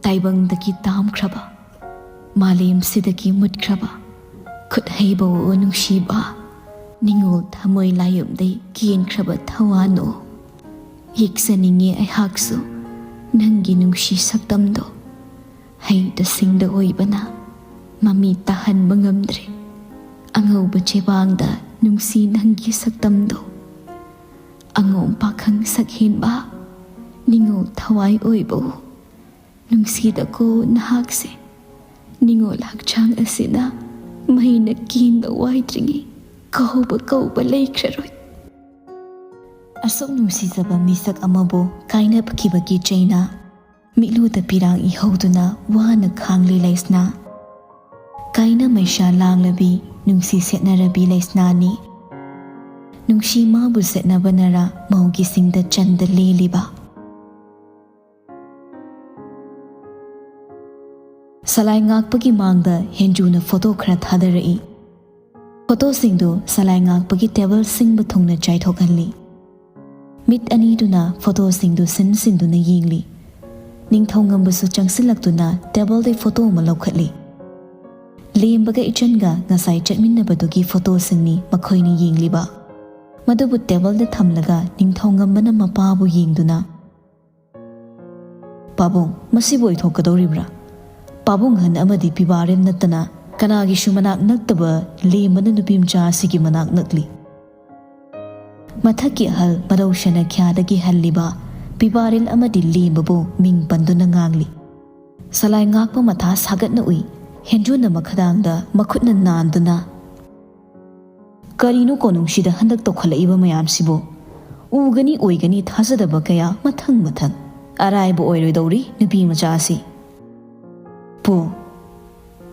ꯇꯥꯏꯕꯪꯗꯒꯤ ꯇꯥꯝꯈ꯭ꯔꯕ, ꯃꯥꯂꯦꯝꯁꯤꯗꯒꯤ ꯃꯨꯠꯈ꯭ꯔꯕ, ꯈꯨꯠ ꯍꯩꯕ ꯑꯣ ꯅꯨꯡꯁꯤꯕ, ꯅꯤꯡꯉꯣꯜ ꯊꯃꯣꯏ ꯂꯥꯏꯌꯨꯝꯗꯩ ꯀꯦꯟꯈ꯭ꯔꯕ ꯊꯋꯥꯟ ꯑꯣ꯫ ꯌꯦꯛꯆꯅꯤꯡꯉꯦ ꯑꯩꯍꯥꯛꯁꯨ ꯅꯪꯒꯤ ꯅꯨꯡꯁꯤ ꯁꯛꯇꯝꯗꯣ꯫ ꯍꯩꯇ ꯁꯤꯡꯗ ꯑꯣꯏꯕꯅ ꯃꯃꯤ ꯇꯥꯍꯟꯕ ꯉꯝꯗ꯭ꯔꯦ꯫ ꯑꯉꯧꯕ ꯆꯦꯕꯥꯡꯗ ꯅꯨꯡꯁꯤ ꯅꯪꯒꯤ ꯁꯛꯇꯝꯗꯣ꯫ ꯑꯉꯣꯝ ꯄꯥꯈꯪ ꯁꯛꯍꯦꯟꯕ, ꯅꯤꯡꯉꯣꯜ ꯊꯋꯥꯏ ꯑꯣꯏꯕ꯫ ꯅꯨꯡꯁꯤꯗꯀꯣ ꯅꯍꯥꯛꯁꯦ꯫ ꯅꯤꯡꯉꯣꯜ ꯍꯛꯆꯥꯡ ꯑꯁꯤꯅ ꯃꯩꯅ ꯀꯦꯟꯕ ꯋꯥꯏꯗ꯭ꯔꯤꯉꯩ ꯀꯧꯕ ꯀꯧꯕ ꯂꯩꯈ꯭ꯔꯔꯣꯏ꯫ ꯑꯁꯨꯛ ꯅꯨꯡꯁꯤꯖꯕ ꯃꯤꯁꯛ ꯑꯃꯕꯨ ꯀꯥꯏꯅꯈꯤꯕꯒꯤ ꯆꯩꯅꯥ ꯃꯤꯠꯂꯨꯗ ꯄꯤꯔꯥꯡ ꯏꯍꯧꯗꯨꯅ ꯋꯥꯅ ꯈꯥꯡꯂꯤ ꯂꯩꯁꯅꯥ꯫ ꯀꯥꯏꯅ ꯃꯩꯁꯥ ꯂꯥꯡꯂꯕꯤ ꯅꯨꯡꯁꯤ ꯁꯦꯠꯅꯔꯕꯤ ꯂꯩꯁꯅꯥꯅꯤ꯫ ꯅꯨꯡꯁꯤ ꯃꯥꯕꯨ ꯁꯦꯠꯅꯕꯅꯔꯥ ꯃꯧꯒꯤ ꯁꯤꯡꯗ ꯆꯟꯗ ꯂꯦꯜꯂꯤꯕ꯫ ꯁꯂꯥꯏ ꯉꯥꯛꯄꯒꯤ ꯃꯥꯡꯗ ꯍꯦꯟꯖꯨꯅ ꯐꯣꯇꯣ ꯈꯔ ꯊꯥꯗꯔꯛꯏ꯫ ꯐꯣꯇꯣꯁꯤꯡꯗꯨ ꯁꯂꯥꯏ ꯉꯥꯛꯄꯒꯤ ꯇꯦꯕꯜ ꯁꯤꯡꯕ ꯊꯨꯡꯅ ꯆꯥꯏꯊꯣꯛꯍꯜꯂꯤ꯫ ꯃꯤꯠ ꯑꯅꯤꯗꯨꯅ ꯐꯣꯇꯣꯁꯤꯡꯗꯨ ꯁꯤꯟ ꯁꯤꯟꯗꯨꯅ ꯌꯦꯡꯂꯤ꯫ ꯅꯤꯡꯊꯧꯉꯝꯕꯁꯨ ꯆꯪꯁꯤꯜꯂꯛꯇꯨꯅ ꯇꯦꯕꯜꯗꯩ ꯐꯣꯇꯣ ꯑꯃ ꯂꯧꯈꯠꯂꯤ꯫ ꯂꯦꯝꯕꯒ ꯏꯆꯟꯒ ꯉꯁꯥꯏ ꯆꯠꯃꯤꯟꯅꯕꯗꯨꯒꯤ ꯐꯣꯇꯣꯁꯤꯡꯅꯤ ꯃꯈꯣꯏꯅ ꯌꯦꯡꯂꯤꯕ꯫ ꯃꯗꯨꯕꯨ ꯇꯦꯕꯜꯗ ꯊꯝꯂꯒ ꯅꯤꯡꯊꯧꯉꯝꯕꯅ ꯃꯄꯥꯕꯨ ꯌꯦꯡꯗꯨꯅ, "ꯄꯥꯕꯨꯡ, ꯃꯁꯤꯕꯨ ꯑꯣꯏꯊꯣꯛꯀꯗꯧꯔꯤꯕ꯭ꯔꯥ? ꯄꯥꯕꯨꯡ ꯑꯍꯟ ꯑꯃꯗꯤ ꯄꯤꯕꯥꯔꯦꯝ ꯅꯠꯇꯅ ꯀꯅꯥꯒꯤꯁꯨ ꯃꯅꯥꯛ ꯅꯛꯇꯕ ꯂꯦꯝꯕꯅ ꯅꯨꯄꯤ ꯃꯆꯥ ꯑꯁꯤꯒꯤ ꯃꯅꯥꯛ ꯅꯛꯂꯤ?" ꯃꯊꯛꯀꯤ ꯑꯍꯜ ꯃꯔꯧꯁꯅ ꯈ꯭ꯌꯥꯗꯒꯤ ꯍꯜꯂꯤꯕ ꯄꯤꯕꯥꯔꯦꯜ ꯑꯃꯗꯤ ꯂꯦꯝꯕꯕꯨ ꯃꯤꯡ ꯄꯟꯗꯨꯅ ꯉꯥꯡꯂꯤ꯫ ꯁꯂꯥꯏ ꯉꯥꯛꯄ ꯃꯊꯥ ꯁꯥꯒꯠꯅ ꯎꯏ꯫ ꯍꯦꯟꯖꯨꯅ ꯃꯈꯗꯥꯡꯗ ꯃꯈꯨꯠꯅ ꯅꯥꯟꯗꯨꯅ, "ꯀꯔꯤꯅꯣ ꯀꯣꯅꯨꯡꯁꯤꯗ ꯍꯟꯗꯛ ꯇꯧꯈꯠꯂꯛꯏꯕ ꯃꯌꯥꯝꯁꯤꯕꯨ? ꯎꯒꯅꯤ ꯑꯣꯏꯒꯅꯤ ꯊꯥꯖꯗꯕ ꯀꯌꯥ ꯃꯊꯪ ꯃꯊꯪ꯫ ꯑꯔꯥꯏꯕ ꯑꯣꯏꯔꯣꯏꯗꯧꯔꯤ ꯅꯨꯄꯤ ꯃꯆꯥ ꯑꯁꯤ꯫ ꯄꯨ,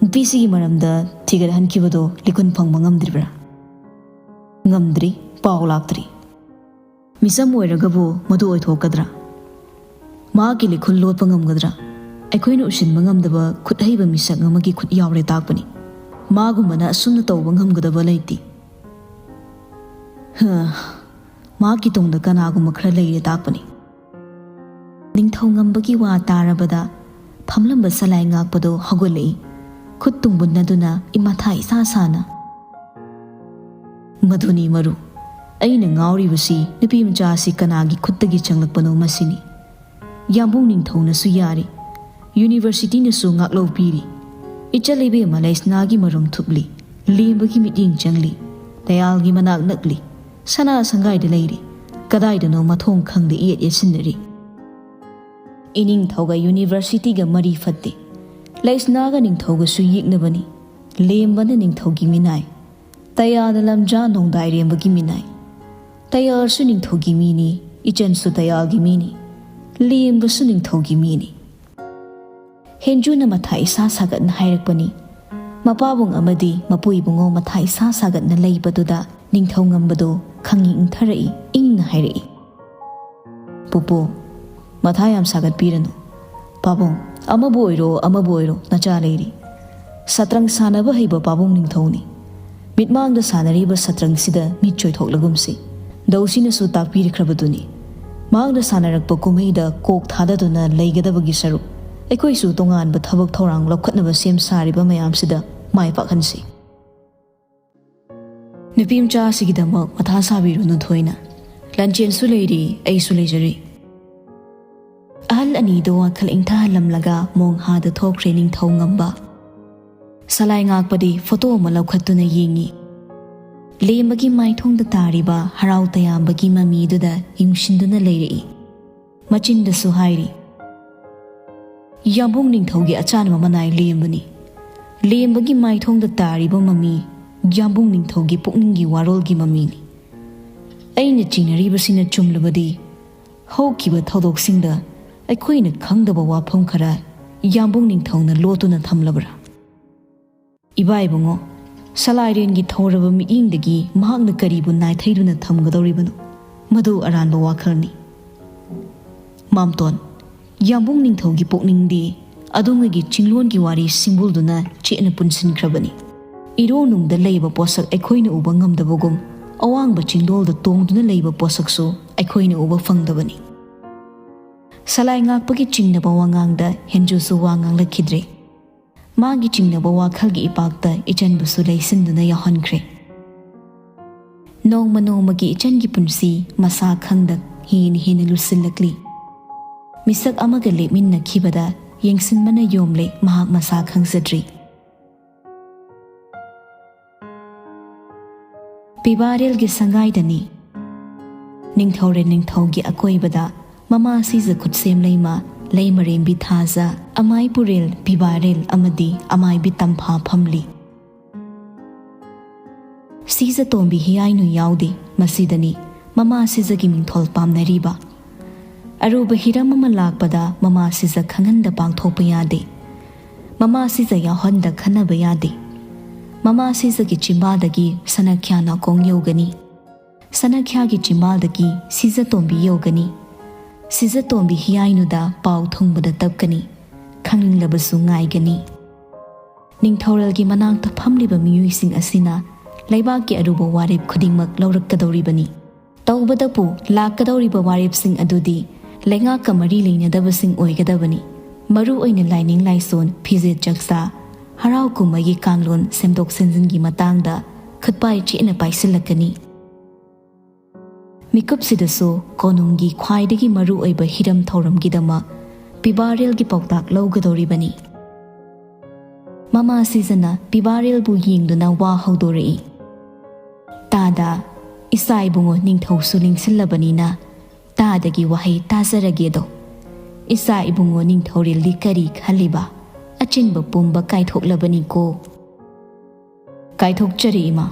ꯅꯨꯄꯤꯁꯤꯒꯤ ꯃꯔꯝꯗ ꯊꯤꯒꯠꯍꯟꯈꯤꯕꯗꯣ ꯂꯤꯈꯨꯟ ꯐꯪꯕ ꯉꯝꯗ꯭ꯔꯤꯕ꯭ꯔꯥ?" "ꯉꯝꯗ꯭ꯔꯤ, ꯄꯥꯎ ꯂꯥꯛꯇ꯭ꯔꯤ꯫ ꯃꯤꯆꯝ ꯑꯣꯏꯔꯒꯕꯨ ꯃꯗꯨ ꯑꯣꯏꯊꯣꯛꯀꯗ꯭ꯔꯥ? ꯃꯍꯥꯛꯀꯤ ꯂꯤꯈꯨꯜ ꯂꯣꯠꯄ ꯉꯝꯒꯗ꯭ꯔꯥ? ꯑꯩꯈꯣꯏꯅ ꯎꯁꯤꯟꯕ ꯉꯝꯗꯕ ꯈꯨꯠ ꯍꯩꯕ ꯃꯤꯁꯛ ꯑꯃꯒꯤ ꯈꯨꯠ ꯌꯥꯎꯔꯦ ꯇꯥꯛꯄꯅꯤ꯫ ꯃꯥꯒꯨꯝꯕꯅ ꯑꯁꯨꯝꯅ ꯇꯧꯕ ꯉꯝꯒꯗꯕ ꯂꯩꯇꯦ꯫ ꯍ, ꯃꯍꯥꯛꯀꯤ ꯇꯨꯡꯗ ꯀꯅꯥꯒꯨꯝꯕ ꯈꯔ ꯂꯩꯔꯦ ꯇꯥꯛꯄꯅꯤ꯫" ꯅꯤꯡꯊꯧꯉꯝꯕꯒꯤ ꯋꯥ ꯇꯥꯔꯕꯗ ꯐꯝꯂꯝꯕ ꯁꯂꯥꯏ ꯉꯥꯛꯄꯗꯣ ꯍꯧꯒꯠꯂꯛꯏ꯫ ꯈꯨꯠ ꯇꯨꯡꯕꯨꯟꯅꯗꯨꯅ ꯏꯃꯥꯊꯥ ꯏꯁꯥ ꯁꯥꯅ, "ꯃꯗꯨꯅꯤ ꯃꯔꯨ꯫ ꯑꯩꯅ ꯉꯥꯎꯔꯤꯕꯁꯤ ꯅꯨꯄꯤ ꯃꯆꯥ ꯑꯁꯤ ꯀꯅꯥꯒꯤ ꯈꯨꯠꯇꯒꯤ ꯆꯪꯂꯛꯄꯅꯣ ꯃꯁꯤꯅꯤ꯫ ꯌꯥꯝꯕꯨꯡ ꯅꯤꯡꯊꯧꯅꯁꯨ ꯌꯥꯔꯤ, ꯌꯨꯅꯤꯚꯔꯁꯤꯇꯤꯅꯁꯨ ꯉꯥꯛꯂꯧ ꯄꯤꯔꯤ꯫ ꯏꯆꯜ ꯏꯕꯦꯝꯃ ꯂꯩꯁꯅꯥꯒꯤ ꯃꯔꯨꯝ ꯊꯨꯞꯂꯤ, ꯂꯦꯝꯕꯒꯤ ꯃꯤꯠꯌꯦꯡ ꯆꯪꯂꯤ, ꯇꯌꯥꯜꯒꯤ ꯃꯅꯥꯛ ꯅꯛꯂꯤ, ꯁꯅꯥ ꯁꯪꯒꯥꯏꯗ ꯂꯩꯔꯤ, ꯀꯗꯥꯏꯗꯅꯣ ꯃꯊꯣꯡ ꯈꯪꯗꯦ ꯏꯌꯦꯠ ꯌꯦꯠꯁꯤꯟꯅꯔꯤ꯫ ꯏꯅꯤꯡꯊꯧꯒ ꯌꯨꯅꯤꯚꯔꯁꯤꯇꯤꯒ ꯃꯔꯤ ꯐꯠꯇꯦ꯫ ꯂꯩꯁꯅꯥꯒ ꯅꯤꯡꯊꯧꯒꯁꯨ ꯌꯦꯛꯅꯕꯅꯤ꯫ ꯂꯦꯝꯕꯅ ꯅꯤꯡꯊꯧꯒꯤ ꯃꯤꯅꯥꯏ, ꯇꯌꯥꯜꯅ ꯂꯝꯖꯥ ꯅꯣꯡꯗꯥꯏꯔꯦꯝꯕꯒꯤ ꯃꯤꯅꯥꯏ꯫ ꯇꯌꯥꯜꯁꯨ ꯅꯤꯡꯊꯧꯒꯤ ꯃꯤꯅꯤ, ꯏꯆꯟꯁꯨ ꯇꯌꯥꯜꯒꯤ ꯃꯤꯅꯤ, ꯂꯦꯝꯕꯁꯨ ꯅꯤꯡꯊꯧꯒꯤ ꯃꯤꯅꯤ꯫" ꯍꯦꯟꯖꯨꯅ ꯃꯊꯥ ꯏꯁꯥ ꯁꯥꯒꯠꯅ ꯍꯥꯏꯔꯛꯄꯅꯤ꯫ ꯃꯄꯥꯕꯨꯡ ꯑꯃꯗꯤ ꯃꯄꯨ ꯏꯕꯨꯡꯉꯣ ꯃꯊꯥ ꯏꯁꯥ ꯁꯥꯒꯠꯅ ꯂꯩꯕꯗꯨꯗ ꯅꯤꯡꯊꯧꯉꯝꯕꯗꯣ ꯈꯪꯏ ꯏꯪꯊꯔꯛꯏ, ꯏꯪꯅ ꯍꯥꯏꯔꯛꯏ, "ꯄꯨꯄꯨ, ꯃꯊꯥ ꯌꯥꯝ ꯁꯥꯒꯠꯄꯤꯔꯅꯨ꯫ ꯄꯥꯕꯨꯡ, ꯑꯃꯕꯨ ꯑꯣꯏꯔꯣ, ꯑꯃꯕꯨ ꯑꯣꯏꯔꯣ, ꯅꯆꯥ ꯂꯩꯔꯤ꯫ ꯁꯇ꯭ꯔꯪ ꯁꯥꯟꯅꯕ ꯍꯩꯕ ꯄꯥꯕꯨꯡ ꯅꯤꯡꯊꯧꯅꯤ꯫ ꯃꯤꯠꯃꯥꯡꯗ ꯁꯥꯟꯅꯔꯤꯕ ꯁꯇ꯭ꯔꯪꯁꯤꯗ ꯃꯤꯠ ꯆꯣꯏꯊꯣꯛꯂꯒꯨꯝꯁꯤ꯫ ꯗꯧꯁꯤꯅꯁꯨ ꯇꯥꯛꯄꯤꯔꯈ꯭ꯔꯕꯗꯨꯅꯤ꯫ ꯃꯍꯥꯛꯅ ꯁꯥꯟꯅꯔꯛꯄ ꯀꯨꯝꯍꯩꯗ ꯀꯣꯛ ꯊꯥꯗꯗꯨꯅ ꯂꯩꯒꯗꯕꯒꯤ ꯁꯔꯨꯛ, ꯑꯩꯈꯣꯏꯁꯨ ꯇꯣꯉꯥꯟꯕ ꯊꯕꯛ ꯊꯧꯔꯥꯡ ꯂꯧꯈꯠꯅꯕ ꯁꯦꯝ ꯁꯥꯔꯤꯕ ꯃꯌꯥꯝꯁꯤꯗ ꯃꯥꯏ ꯄꯥꯛꯍꯟꯁꯤ꯫ ꯅꯨꯄꯤ ꯃꯆꯥ ꯑꯁꯤꯒꯤꯗꯃꯛ ꯃꯊꯥ ꯁꯥꯕꯤꯔꯨꯅꯨ ꯊꯣꯏꯅ꯫ ꯂꯟꯆꯦꯟꯁꯨ ꯂꯩꯔꯤ, ꯑꯩꯁꯨ ꯂꯩꯖꯔꯤ꯫ ꯑꯍꯜ ꯑꯅꯤꯗꯨ ꯋꯥꯈꯜ ꯏꯪꯊꯍꯜꯂꯝꯂꯒ ꯃꯣꯡꯍꯥꯗ ꯊꯣꯛꯈ꯭ꯔꯦ ꯅꯤꯡꯊꯧ ꯉꯝꯕ꯫ ꯁꯂꯥꯏ ꯉꯥꯛꯄꯗꯤ ꯐꯣꯇꯣ ꯑꯃ ꯂꯧꯈꯠꯇꯨꯅ ꯌꯦꯡꯉꯤ꯫ ꯂꯦꯝꯕꯒꯤ ꯃꯥꯏꯊꯣꯡꯗ ꯇꯥꯔꯤꯕ ꯍꯔꯥꯎ ꯇꯌꯥꯝꯕꯒꯤ ꯃꯃꯤꯗꯨꯗ ꯌꯨꯡꯁꯤꯟꯗꯨꯅ ꯂꯩꯔꯛꯏ꯫ ꯃꯆꯤꯟꯗꯁꯨ ꯍꯥꯏꯔꯤ, "ꯌꯥꯝꯕꯨꯡ ꯅꯤꯡꯊꯧꯒꯤ ꯑꯆꯥꯟꯕ ꯃꯅꯥꯏ ꯂꯦꯝꯕꯅꯤ꯫ ꯂꯦꯝꯕꯒꯤ ꯃꯥꯏꯊꯣꯡꯗ ꯇꯥꯔꯤꯕ ꯃꯃꯤ ꯌꯥꯝꯕꯨꯡ ꯅꯤꯡꯊꯧꯒꯤ ꯄꯨꯛꯅꯤꯡꯒꯤ ꯋꯥꯔꯣꯜꯒꯤ ꯃꯃꯤꯅꯤ꯫ ꯑꯩꯅ ꯆꯤꯡꯅꯔꯤꯕꯁꯤꯅ ꯆꯨꯝꯂꯕꯗꯤ, ꯍꯧꯈꯤꯕ ꯊꯧꯗꯣꯛꯁꯤꯡꯗ ꯑꯩꯈꯣꯏꯅ ꯈꯪꯗꯕ ꯋꯥꯐꯝ ꯈꯔ ꯌꯥꯝꯕꯨꯡ ꯅꯤꯡꯊꯧꯅ ꯂꯣꯠꯇꯨꯅ ꯊꯝꯂꯕ꯭ꯔꯥ?" ꯏꯕꯥ ꯏꯕꯨꯡꯉꯣ, ꯁꯂꯥꯏꯔꯦꯟꯒꯤ ꯊꯧꯔꯕ ꯃꯤꯠꯌꯦꯡꯗꯒꯤ ꯃꯍꯥꯛꯅ ꯀꯔꯤꯕꯨ ꯅꯥꯏꯊꯩꯗꯨꯅ ꯊꯝꯒꯗꯧꯔꯤꯕꯅꯣ? ꯃꯗꯨ ꯑꯔꯥꯟꯕ ꯋꯥꯈꯜꯅꯤ꯫ ꯃꯥꯝꯇꯣꯟ, ꯌꯥꯝꯕꯨꯡ ꯅꯤꯡꯊꯧꯒꯤ ꯄꯨꯛꯅꯤꯡꯗꯤ ꯑꯗꯣꯝꯒꯤ ꯆꯤꯡꯂꯣꯟꯒꯤ ꯋꯥꯔꯤ ꯁꯤꯡꯕꯨꯜꯗꯨꯅ ꯆꯦꯠꯅ ꯄꯨꯟꯁꯤꯟꯈ꯭ꯔꯕꯅꯤ꯫ ꯏꯔꯣ ꯅꯨꯡꯗ ꯂꯩꯕ ꯄꯣꯠꯁꯛ ꯑꯩꯈꯣꯏꯅ ꯎꯕ ꯉꯝꯗꯕꯒꯨꯝ, ꯑꯋꯥꯡꯕ ꯆꯤꯡꯗꯣꯜꯗ ꯇꯣꯡꯗꯨꯅ ꯂꯩꯕ ꯄꯣꯠꯁꯛꯁꯨ ꯑꯩꯈꯣꯏꯅ ꯎꯕ ꯐꯪꯗꯕꯅꯤ꯫ ꯁꯂꯥꯏ ꯉꯥꯛꯄꯒꯤ ꯆꯤꯡꯅꯕ ꯋꯥꯉꯥꯡꯗ ꯍꯦꯟꯖꯨꯁꯨ ꯋꯥ ꯉꯥꯡꯂꯛꯈꯤꯗ꯭ꯔꯦ꯫ ꯃꯥꯒꯤ ꯆꯤꯡꯅꯕ ꯋꯥꯈꯜꯒꯤ ꯏꯄꯥꯛꯇ ꯏꯆꯟꯕꯨꯁꯨ ꯂꯩꯁꯤꯟꯗꯨꯅ ꯌꯥꯎꯍꯟꯈ꯭ꯔꯦ꯫ ꯅꯣꯡꯃ ꯅꯣꯡꯃꯒꯤ ꯏꯆꯟꯒꯤ ꯄꯨꯟꯁꯤ ꯃꯁꯥ ꯈꯪꯗ ꯍꯦꯟꯅ ꯍꯦꯟꯅ ꯂꯨꯁꯤꯜꯂꯛꯂꯤ꯫ ꯃꯤꯁꯛ ꯑꯃꯒ ꯂꯦꯞꯃꯤꯟꯅꯈꯤꯕꯗ ꯌꯦꯡꯁꯤꯟꯕꯅ ꯌꯣꯝꯂꯦ, ꯃꯍꯥꯛ ꯃꯁꯥ ꯈꯪꯖꯗ꯭ꯔꯤ꯫ ꯄꯤꯕꯥꯔꯦꯜꯒꯤ ꯁꯪꯒꯥꯏꯗꯅꯤ꯫ ꯅꯤꯡꯊꯧꯔꯦꯜ ꯅꯤꯡꯊꯧꯒꯤ ꯑꯀꯣꯏꯕꯗ ꯃꯃꯥ ꯁꯤꯖ ꯈꯨꯠꯁꯦꯝ ꯂꯩꯃ, ꯂꯩꯃꯔꯦꯝꯕꯤ ꯊꯥꯖ, ꯑꯃꯥꯏ ꯄꯨꯔꯦꯜ, ꯄꯤꯕꯥꯔꯦꯜ ꯑꯃꯗꯤ ꯑꯃꯥꯏꯕꯤ ꯇꯝꯐꯥ ꯐꯝꯂꯤ꯫ ꯁꯤꯖ ꯇꯣꯝꯕꯤ ꯍꯤꯌꯥꯏꯅꯨ ꯌꯥꯎꯗꯦ꯫ ꯃꯁꯤꯗꯅꯤ ꯃꯃꯥ ꯁꯤꯖꯒꯤ ꯃꯤꯡꯊꯣꯜ ꯄꯥꯝꯅꯔꯤꯕ꯫ ꯑꯔꯨꯕ ꯍꯤꯔꯝ ꯑꯃ ꯂꯥꯛꯄꯗ ꯃꯃꯥ ꯁꯤꯖ ꯈꯪꯍꯟꯗ ꯄꯥꯡꯊꯣꯛꯄ ꯌꯥꯗꯦ꯫ ꯃꯃꯥ ꯁꯤꯖ ꯌꯥꯎꯍꯟꯗ ꯈꯟꯅꯕ ꯌꯥꯗꯦ꯫ ꯃꯃꯥ ꯁꯤꯖꯒꯤ ꯆꯤꯝꯕꯥꯜꯗꯒꯤ ꯁꯅꯥꯈ꯭ꯌꯥ ꯅꯥꯀꯣꯡ ꯌꯧꯒꯅꯤ꯫ ꯁꯅꯥꯈ꯭ꯌꯥꯒꯤ ꯆꯤꯝꯕꯥꯜꯗꯒꯤ ꯁꯤꯖ ꯇꯣꯝꯕꯤ ꯌꯧꯒꯅꯤ꯫ ꯁꯤꯖ ꯇꯣꯝꯕꯤ ꯍꯤꯌꯥꯏꯅꯨꯗ ꯄꯥꯎ ꯊꯨꯡꯕꯗ ꯇꯞꯀꯅꯤ꯫ ꯈꯪꯅꯤꯡꯂꯕꯁꯨ ꯉꯥꯏꯒꯅꯤ꯫ ꯅꯤꯡꯊꯧꯔꯦꯜꯒꯤ ꯃꯅꯥꯛꯇ ꯐꯝꯂꯤꯕ ꯃꯤꯑꯣꯏꯁꯤꯡ ꯑꯁꯤꯅ ꯂꯩꯕꯥꯛꯀꯤ ꯑꯔꯨꯕ ꯋꯥꯔꯦꯞ ꯈꯨꯗꯤꯡꯃꯛ ꯂꯧꯔꯛꯀꯗꯧꯔꯤꯕꯅꯤ꯫ ꯇꯧꯕꯇꯕꯨ ꯂꯥꯛꯀꯗꯧꯔꯤꯕ ꯋꯥꯔꯦꯞꯁꯤꯡ ꯑꯗꯨꯗꯤ ꯂꯩꯉꯥꯛꯀ ꯃꯔꯤ ꯂꯩꯅꯗꯕꯁꯤꯡ ꯑꯣꯏꯒꯗꯕꯅꯤ꯫ ꯃꯔꯨ ꯑꯣꯏꯅ ꯂꯥꯏꯅꯤꯡ ꯂꯥꯏꯁꯣꯟ, ꯐꯤꯖꯦꯠ ꯆꯛꯆꯥ, ꯍꯔꯥꯎ ꯀꯨꯝꯍꯩꯒꯤ ꯀꯥꯡꯂꯣꯟ ꯁꯦꯝꯗꯣꯛ ꯁꯦꯝꯖꯤꯟꯒꯤ ꯃꯇꯥꯡꯗ ꯈꯨꯠꯄꯥꯏ ꯆꯦꯠꯅ ꯄꯥꯏꯁꯤꯜꯂꯛꯀꯅꯤ꯫ ꯃꯤꯀꯨꯞꯁꯤꯗꯁꯨ ꯀꯣꯅꯨꯡꯒꯤ ꯈ꯭ꯋꯥꯏꯗꯒꯤ ꯃꯔꯨ ꯑꯣꯏꯕ ꯍꯤꯔꯝ ꯊꯧꯔꯝꯒꯤꯗꯃꯛ ꯄꯤꯕꯥꯔꯦꯜꯒꯤ ꯄꯥꯎꯇꯥꯛ ꯂꯧꯒꯗꯧꯔꯤꯕꯅꯤ꯫ ꯃꯃꯥ ꯁꯤꯖꯅ ꯄꯤꯕꯥꯔꯦꯜꯕꯨ ꯌꯦꯡꯗꯨꯅ ꯋꯥ ꯍꯧꯗꯣꯔꯛꯏ꯫ "ꯇꯥꯗ, ꯏꯆꯥ ꯏꯕꯨꯡꯉꯣ ꯅꯤꯡꯊꯧꯁꯨ ꯅꯤꯡꯁꯤꯜꯂꯕꯅꯤꯅ ꯇꯥꯗꯒꯤ ꯋꯥꯍꯩ ꯇꯥꯖꯔꯒꯦꯗꯣ꯫ ꯏꯆꯥ ꯏꯕꯨꯡꯉꯣ ꯅꯤꯡꯊꯧꯔꯦꯜꯗꯤ ꯀꯔꯤ ꯈꯜꯂꯤꯕ? ꯑꯆꯤꯟꯕ ꯄꯨꯝꯕ ꯀꯥꯏꯊꯣꯛꯂꯕꯅꯤꯀꯣ꯫" "ꯀꯥꯏꯊꯣꯛꯆꯔꯦ ꯏꯃꯥ꯫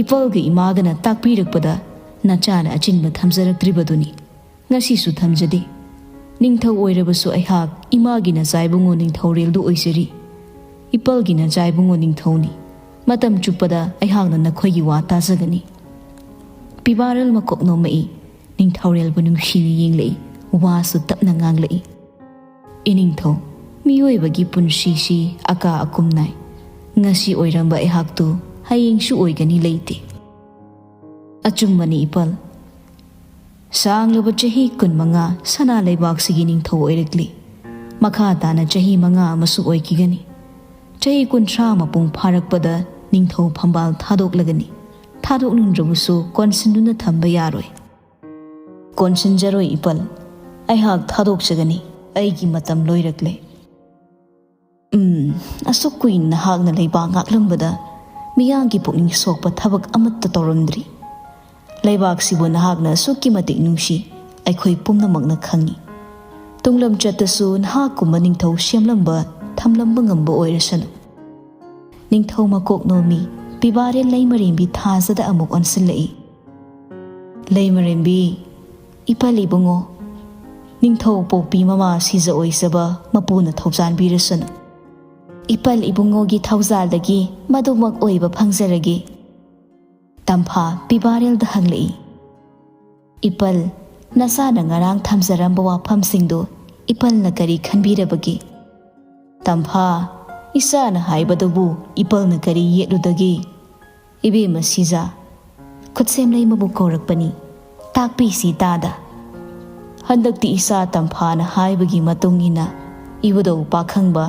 ꯏꯄꯜꯒ ꯏꯃꯥꯒꯅ ꯇꯥꯛꯄꯤꯔꯛꯄꯗ ꯅꯆꯥꯅ ꯑꯆꯤꯟꯕ ꯊꯝꯖꯔꯛꯇ꯭ꯔꯤꯕꯗꯨꯅꯤ꯫ ꯉꯁꯤꯁꯨ ꯊꯝꯖꯗꯦ꯫ ꯅꯤꯡꯊꯧ ꯑꯣꯏꯔꯕꯁꯨ ꯑꯩꯍꯥꯛ ꯏꯃꯥꯒꯤ ꯅꯆꯥ ꯏꯕꯨꯡꯉꯣ ꯅꯤꯡꯊꯧꯔꯦꯜꯗꯨ ꯑꯣꯏꯖꯔꯤ꯫ ꯏꯄꯜꯒꯤ ꯅꯆꯥ ꯏꯕꯨꯡꯉꯣ ꯅꯤꯡꯊꯧꯅꯤ꯫ ꯃꯇꯝ ꯆꯨꯞꯄꯗ ꯑꯩꯍꯥꯛꯅ ꯅꯈꯣꯏꯒꯤ ꯋꯥ ꯇꯥꯖꯒꯅꯤ꯫" ꯄꯤꯕꯥꯔꯦꯜ ꯃꯀꯣꯛ ꯅꯣꯝꯃꯛꯏ꯫ ꯅꯤꯡꯊꯧꯔꯦꯜꯕꯨ ꯅꯨꯡꯁꯤꯅ ꯌꯦꯡꯂꯛꯏ꯫ ꯋꯥꯁꯨ ꯇꯞꯅ ꯉꯥꯡꯂꯛꯏ꯫ "ꯏꯅꯤꯡꯊꯧ, ꯃꯤꯑꯣꯏꯕꯒꯤ ꯄꯨꯟꯁꯤꯁꯤ ꯑꯀꯥ ꯑꯀꯨꯝ ꯅꯥꯏ꯫ ꯉꯁꯤ ꯑꯣꯏꯔꯝꯕ ꯑꯩꯍꯥꯛꯇꯨ ꯍꯌꯦꯡꯁꯨ ꯑꯣꯏꯒꯅꯤ ꯂꯩꯇꯦ꯫" "ꯑꯆꯨꯝꯕꯅꯤ ꯏꯄꯜ꯫ ꯁꯥꯡꯂꯕ ꯆꯍꯤ ꯀꯨꯟꯃꯉꯥ ꯁꯅꯥ ꯂꯩꯕꯥꯛꯁꯤꯒꯤ ꯅꯤꯡꯊꯧ ꯑꯣꯏꯔꯛꯂꯤ꯫ ꯃꯈꯥ ꯇꯥꯅ ꯆꯍꯤ ꯃꯉꯥ ꯑꯃꯁꯨ ꯑꯣꯏꯈꯤꯒꯅꯤ꯫ ꯆꯍꯤ ꯀꯨꯟꯊ꯭ꯔꯥ ꯃꯄꯨꯡ ꯐꯥꯔꯛꯄꯗ ꯅꯤꯡꯊꯧ ꯐꯝꯕꯥꯜ ꯊꯥꯗꯣꯛꯂꯒꯅꯤ꯫ ꯊꯥꯗꯣꯛꯅꯤꯡꯗ꯭ꯔꯕꯁꯨ ꯀꯣꯟꯁꯤꯟꯗꯨꯅ ꯊꯝꯕ ꯌꯥꯔꯣꯏ꯫" "ꯀꯣꯟꯁꯤꯟꯖꯔꯣꯏ ꯏꯄꯜ꯫ ꯑꯩꯍꯥꯛ ꯊꯥꯗꯣꯛꯆꯒꯅꯤ꯫ ꯑꯩꯒꯤ ꯃꯇꯝ ꯂꯣꯏꯔꯛꯂꯦ꯫" "ꯎꯝ, ꯑꯁꯨꯛ ꯀꯨꯏꯅ ꯅꯍꯥꯛꯅ ꯂꯩꯕꯥꯛ ꯉꯥꯛꯂꯝꯕꯗ ꯃꯤꯌꯥꯝꯒꯤ ꯄꯨꯛꯅꯤꯡ ꯁꯣꯛꯄ ꯊꯕꯛ ꯑꯃꯠꯇ ꯇꯧꯔꯝꯗ꯭ꯔꯤ꯫ ꯂꯩꯕꯥꯛꯁꯤꯕꯨ ꯅꯍꯥꯛꯅ ꯑꯁꯨꯛꯀꯤ ꯃꯇꯤꯛ ꯅꯨꯡꯁꯤ, ꯑꯩꯈꯣꯏ ꯄꯨꯝꯅꯃꯛꯅ ꯈꯪꯏ꯫ ꯇꯨꯡꯂꯝ ꯆꯠꯇꯁꯨ ꯅꯍꯥꯛꯀꯨꯝꯕ ꯅꯤꯡꯊꯧ ꯁꯦꯝꯂꯝꯕ, ꯊꯝꯂꯝꯕ ꯉꯝꯕ ꯑꯣꯏꯔꯁꯅꯨ꯫" ꯅꯤꯡꯊꯧ ꯃꯀꯣꯛ ꯅꯣꯝꯃꯤ꯫ ꯄꯤꯕꯥꯔꯦꯜ ꯂꯩꯃꯔꯦꯝꯕꯤ ꯊꯥꯖꯗ ꯑꯃꯨꯛ ꯑꯣꯟꯁꯤꯜꯂꯛꯏ꯫ "ꯂꯩꯃꯔꯦꯝꯕꯤ, ꯏꯄꯜ ꯏꯕꯨꯡꯉꯣ, ꯅꯤꯡꯊꯧ ꯄꯣꯛꯄꯤ ꯃꯃꯥ ꯁꯤꯖ ꯑꯣꯏꯖꯕ ꯃꯄꯨꯅ ꯊꯧꯖꯥꯟꯕꯤꯔꯁꯅꯨ꯫" "ꯏꯄꯜ ꯏꯕꯨꯡꯉꯣꯒꯤ ꯊꯧꯖꯥꯜꯗꯒꯤ ꯃꯗꯨꯃꯛ ꯑꯣꯏꯕ ꯐꯪꯖꯔꯒꯦ꯫" ꯇꯝꯐꯥ ꯄꯤꯕꯥꯔꯦꯜꯗ ꯍꯪꯂꯛꯏ꯫ "ꯏꯄꯜ, ꯅꯆꯥꯅ ꯉꯔꯥꯡ ꯊꯝꯖꯔꯝꯕ ꯋꯥꯐꯝꯁꯤꯡꯗꯨ ꯏꯄꯜꯅ ꯀꯔꯤ ꯈꯟꯕꯤꯔꯕꯒꯦ?" "ꯇꯝꯐꯥ, ꯏꯆꯥꯅ ꯍꯥꯏꯕꯗꯨꯕꯨ ꯏꯄꯜꯅ ꯀꯔꯤ ꯌꯦꯠꯂꯨꯗꯒꯦ? ꯏꯕꯦꯝꯃ ꯁꯤꯖꯥ, ꯈꯨꯠꯁꯦꯝꯂꯩꯃꯕꯨ ꯀꯧꯔꯛꯄꯅꯤ꯫ ꯇꯥꯛꯄꯤꯁꯤ ꯇꯥꯗ꯫ ꯍꯟꯗꯛꯇꯤ ꯏꯆꯥ ꯇꯝꯐꯥꯅ ꯍꯥꯏꯕꯒꯤ ꯃꯇꯨꯡ ꯏꯟꯅ ꯏꯕꯨꯙꯧ ꯄꯥꯈꯪꯕ,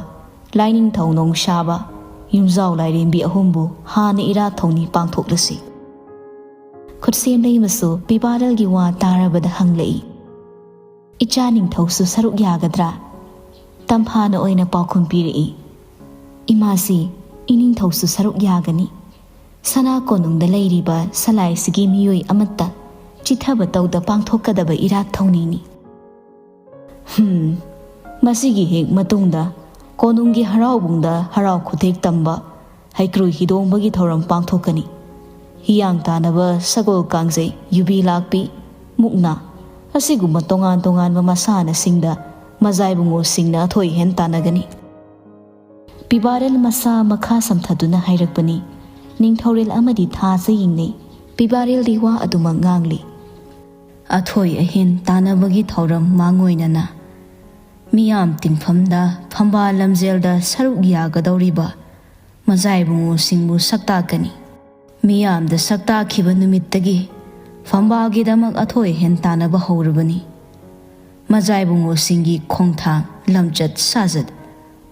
ꯂꯥꯏꯅꯤꯡꯊꯧ ꯅꯣꯡꯁꯥꯕ, ꯌꯨꯝꯖꯥꯎ ꯂꯥꯏꯔꯦꯝꯕꯤ ꯑꯍꯨꯝꯕꯨ ꯍꯥꯟꯅ ꯏꯔꯥꯠ ꯊꯧꯅꯤ ꯄꯥꯡꯊꯣꯛꯂꯁꯤ꯫ ꯈꯨꯠꯁꯦꯝꯂꯩꯃꯁꯨ ꯄꯤꯕꯥꯔꯦꯜꯒꯤ ꯋꯥ ꯇꯥꯔꯕꯗ ꯍꯪꯂꯛꯏ, "ꯏꯆꯥ ꯅꯤꯡꯊꯧꯁꯨ ꯁꯔꯨꯛ ꯌꯥꯒꯗ꯭ꯔꯥ?" ꯇꯝꯐꯥꯅ ꯑꯣꯏꯅ ꯄꯥꯎꯈꯨꯝ ꯄꯤꯔꯛꯏ, "ꯏꯃꯥꯁꯤ, ꯏꯅꯤꯡꯊꯧꯁꯨ ꯁꯔꯨꯛ ꯌꯥꯒꯅꯤ꯫ ꯁꯅꯥ ꯀꯣꯅꯨꯡꯗ ꯂꯩꯔꯤꯕ ꯁꯂꯥꯏꯁꯤꯒꯤ ꯃꯤꯑꯣꯏ ꯑꯃꯠꯇ ꯆꯤꯊꯕ ꯇꯧꯗ ꯄꯥꯡꯊꯣꯛꯀꯗꯕ ꯏꯔꯥꯠ ꯊꯧꯅꯤꯅꯤ꯫" ꯍꯝ, ꯃꯁꯤꯒꯤ ꯍꯦꯛ ꯃꯇꯨꯡꯗ ꯀꯣꯅꯨꯡꯒꯤ ꯍꯔꯥꯎꯕꯨꯡꯗ ꯍꯔꯥꯎ ꯈꯨꯊꯦꯛ ꯇꯝꯕ, ꯍꯩꯀ꯭ꯔꯨ ꯍꯤꯗꯣꯡꯕꯒꯤ ꯊꯧꯔꯝ ꯄꯥꯡꯊꯣꯛꯀꯅꯤ꯫ ꯍꯤꯌꯥꯡ ꯇꯥꯟꯅꯕ, ꯁꯒꯣꯜ ꯀꯥꯡꯖꯩ, ꯌꯨꯕꯤ ꯂꯥꯛꯄꯤ, ꯃꯨꯛꯅꯥ ꯑꯁꯤꯒꯨꯝꯕ ꯇꯣꯉꯥꯟ ꯇꯣꯉꯥꯟꯕ ꯃꯁꯥꯟꯅꯁꯤꯡꯗ ꯃꯖꯥꯏꯕꯨꯡꯉꯣꯁꯤꯡꯅ ꯑꯊꯣꯏ ꯑꯍꯦꯟ ꯇꯥꯟꯅꯒꯅꯤ꯫ ꯄꯤꯕꯥꯔꯦꯜ ꯃꯁꯥ ꯃꯈꯥ ꯁꯝꯊꯗꯨꯅ ꯍꯥꯏꯔꯛꯄꯅꯤ꯫ ꯅꯤꯡꯊꯧꯔꯦꯜ ꯑꯃꯗꯤ ꯊꯥꯖ ꯌꯦꯡꯅꯩ꯫ ꯄꯤꯕꯥꯔꯦꯜꯗꯤ ꯋꯥ ꯑꯗꯨꯃꯛ ꯉꯥꯡꯂꯤ꯫ ꯑꯊꯣꯏ ꯑꯍꯦꯟ ꯇꯥꯟꯅꯕꯒꯤ ꯊꯧꯔꯝ ꯃꯥꯡꯑꯣꯏꯅꯅ ꯃꯤꯌꯥꯝ ꯇꯤꯟꯐꯝꯗ ꯐꯝꯕꯥꯜ ꯂꯝꯖꯦꯜꯗ ꯁꯔꯨꯛ ꯌꯥꯒꯗꯧꯔꯤꯕ ꯃꯖꯥꯏꯕꯨꯡꯉꯣꯁꯤꯡꯕꯨ ꯁꯛꯇꯥꯛꯀꯅꯤ꯫ ꯃꯤꯌꯥꯝꯗ ꯁꯛꯇꯥꯛꯈꯤꯕ ꯅꯨꯃꯤꯠꯇꯒꯤ ꯐꯝꯕꯥꯜꯒꯤꯗꯃꯛ ꯑꯊꯣꯏ ꯑꯍꯦꯟ ꯇꯥꯟꯅꯕ ꯍꯧꯔꯕꯅꯤ꯫ ꯃꯖꯥꯏꯕꯨꯡꯉꯣꯁꯤꯡꯒꯤ ꯈꯣꯡꯊꯥꯡ, ꯂꯝꯆꯠ ꯁꯥꯖꯠ,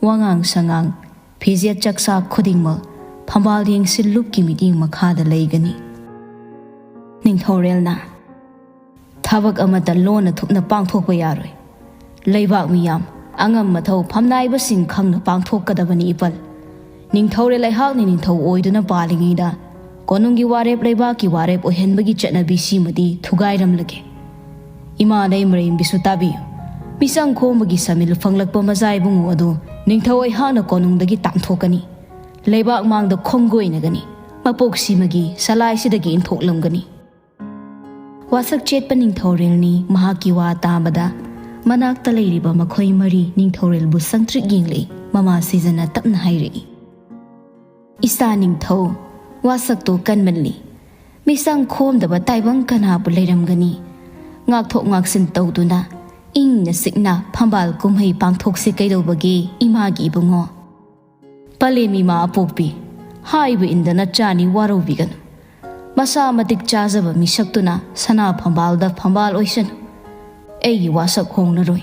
ꯋꯥꯉꯥꯡ ꯁꯉꯥꯡ, ꯐꯤꯖꯦꯠ ꯆꯥꯛꯆꯥ ꯈꯨꯗꯤꯡꯃꯛ ꯐꯝꯕꯥꯜ ꯌꯦꯡꯁꯤꯜꯂꯨꯞꯀꯤ ꯃꯤꯠꯌꯦꯡ ꯃꯈꯥꯗ ꯂꯩꯒꯅꯤ꯫ ꯅꯤꯡꯊꯧꯔꯦꯜꯅ, "ꯊꯕꯛ ꯑꯃꯠꯇ ꯂꯣꯟꯅ ꯊꯨꯞꯅ ꯄꯥꯡꯊꯣꯛꯄ ꯌꯥꯔꯣꯏ꯫ ꯂꯩꯕꯥꯛ ꯃꯤꯌꯥꯝ, ꯑꯉꯝ ꯑꯊꯧ ꯐꯝꯅꯥꯏꯕꯁꯤꯡ ꯈꯪꯅ ꯄꯥꯡꯊꯣꯛꯀꯗꯕꯅꯤ ꯏꯄꯜ꯫ ꯅꯤꯡꯊꯧꯔꯦꯜ ꯑꯩꯍꯥꯛꯅ ꯅꯤꯡꯊꯧ ꯑꯣꯏꯗꯨꯅ ꯄꯥꯜꯂꯤꯉꯩꯗ ꯀꯣꯅꯨꯡꯒꯤ ꯋꯥꯔꯦꯞ ꯂꯩꯕꯥꯛꯀꯤ ꯋꯥꯔꯦꯞ ꯑꯣꯏꯍꯟꯕꯒꯤ ꯆꯠꯅꯕꯤꯁꯤꯃꯗꯤ ꯊꯨꯒꯥꯏꯔꯝꯂꯒꯦ꯫ ꯏꯃꯥ ꯂꯩꯃꯔꯦꯝꯕꯤꯁꯨ ꯇꯥꯕꯤꯌꯨ꯫ ꯃꯤꯆꯪ ꯈꯣꯝꯕꯒꯤ ꯁꯃꯤꯜ ꯐꯪꯂꯛꯄ ꯃꯖꯥꯏꯕꯨꯡꯉꯣ ꯑꯗꯨ ꯅꯤꯡꯊꯧ ꯑꯩꯍꯥꯛꯅ ꯀꯣꯅꯨꯡꯗꯒꯤ ꯇꯥꯟꯊꯣꯛꯀꯅꯤ꯫ ꯂꯩꯕꯥꯛ ꯃꯥꯡꯗ ꯈꯣꯡꯒꯣꯏꯅꯒꯅꯤ꯫ ꯃꯄꯣꯛꯁꯤꯃꯒꯤ ꯁꯂꯥꯏꯁꯤꯗꯒꯤ ꯏꯟꯊꯣꯛꯂꯝꯒꯅꯤ꯫" ꯋꯥꯁꯛ ꯆꯦꯠꯄ ꯅꯤꯡꯊꯧꯔꯦꯜꯅꯤ꯫ ꯃꯍꯥꯛꯀꯤ ꯋꯥ ꯇꯥꯕꯗ ꯃꯅꯥꯛꯇ ꯂꯩꯔꯤꯕ ꯃꯈꯣꯏ ꯃꯔꯤ ꯅꯤꯡꯊꯧꯔꯦꯜꯕꯨ ꯁꯪꯇ꯭ꯔꯤꯛ ꯌꯦꯡꯂꯛꯏ꯫ ꯃꯃꯥ ꯁꯤꯖꯅ ꯇꯞꯅ ꯍꯥꯏꯔꯛꯏ, "ꯏꯆꯥ ꯅꯤꯡꯊꯧ, ꯋꯥꯁꯛꯇꯨ ꯀꯟꯃꯜꯂꯤ꯫ ꯃꯤꯆꯪ ꯈꯣꯝꯗꯕ ꯇꯥꯏꯕꯪ ꯀꯅꯥꯕꯨ ꯂꯩꯔꯝꯒꯅꯤ? ꯉꯥꯛꯊꯣꯛ ꯉꯥꯛꯁꯤꯟ ꯇꯧꯗꯨꯅ ꯏꯪꯅ ꯆꯤꯛꯅ ꯐꯝꯕꯥꯜ ꯀꯨꯝꯍꯩ ꯄꯥꯡꯊꯣꯛꯁꯤ ꯀꯩꯗꯧꯕꯒꯦ, ꯏꯃꯥꯒꯤ ꯏꯕꯨꯡꯉꯣ?" "ꯄꯂꯦꯝ ꯏꯃꯥ ꯑꯄꯣꯛꯄꯤ, ꯍꯥꯏꯕ ꯏꯟꯗ ꯅꯆꯥꯅꯤ ꯋꯥꯔꯧꯕꯤꯒꯅꯨ꯫ ꯃꯁꯥ ꯃꯇꯤꯛ ꯆꯥꯖꯕ ꯃꯤꯁꯛꯇꯨꯅ ꯁꯅꯥ ꯐꯝꯕꯥꯜꯗ ꯐꯝꯕꯥꯜ ꯑꯣꯏꯁꯅꯨ꯫ ꯑꯩꯒꯤ ꯋꯥꯁꯛ ꯍꯣꯡꯂꯔꯣꯏ꯫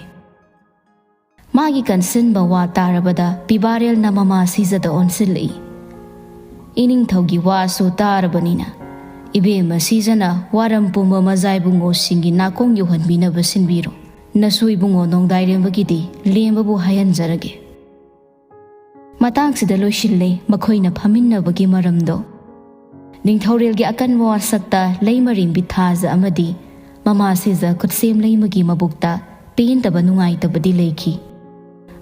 ꯃꯥꯒꯤ ꯀꯟꯁꯤꯟꯕ ꯋꯥ ꯇꯥꯔꯕꯗ ꯄꯤꯕꯥꯔꯦꯜꯅ ꯃꯃꯥ ꯁꯤꯖꯗ ꯑꯣꯟꯁꯤꯜꯂꯛꯏ꯫ ꯏꯅꯤꯡꯊꯧꯒꯤ ꯋꯥꯁꯨ ꯇꯥꯔꯕꯅꯤꯅ, ꯏꯕꯦꯝꯃ ꯁꯤꯖꯅ ꯋꯥꯔꯝ ꯄꯨꯝꯕ ꯃꯖꯥꯏꯕꯨꯡꯉꯣꯁꯤꯡꯒꯤ ꯅꯥꯀꯣꯡ ꯌꯧꯍꯟꯕꯤꯅꯕ ꯁꯤꯟꯕꯤꯔꯣ꯫ ꯅꯁꯨ ꯏꯕꯨꯡꯉꯣ ꯅꯣꯡꯗꯥꯏꯔꯦꯝꯕꯒꯤꯗꯤ ꯂꯦꯝꯕꯕꯨ ꯍꯥꯏꯍꯟꯖꯔꯒꯦ꯫ ꯃꯇꯥꯡꯁꯤꯗ ꯂꯣꯏꯁꯤꯜꯂꯦ ꯃꯈꯣꯏꯅ ꯐꯝꯃꯤꯟꯅꯕꯒꯤ ꯃꯔꯝꯗꯣ꯫ ꯅꯤꯡꯊꯧꯔꯦꯜꯒꯤ ꯑꯀꯟꯕ ꯋꯥꯁꯛꯇ ꯂꯩꯃꯔꯦꯝꯕꯤ ꯊꯥꯖ ꯑꯃꯗꯤ ꯃꯃꯥ ꯁꯤꯖ ꯈꯨꯠꯁꯦꯝ ꯂꯩꯃꯒꯤ ꯃꯕꯨꯛꯇ ꯄꯦꯟꯗꯕ ꯅꯨꯡꯉꯥꯏꯇꯕꯗꯤ ꯂꯩꯈꯤ꯫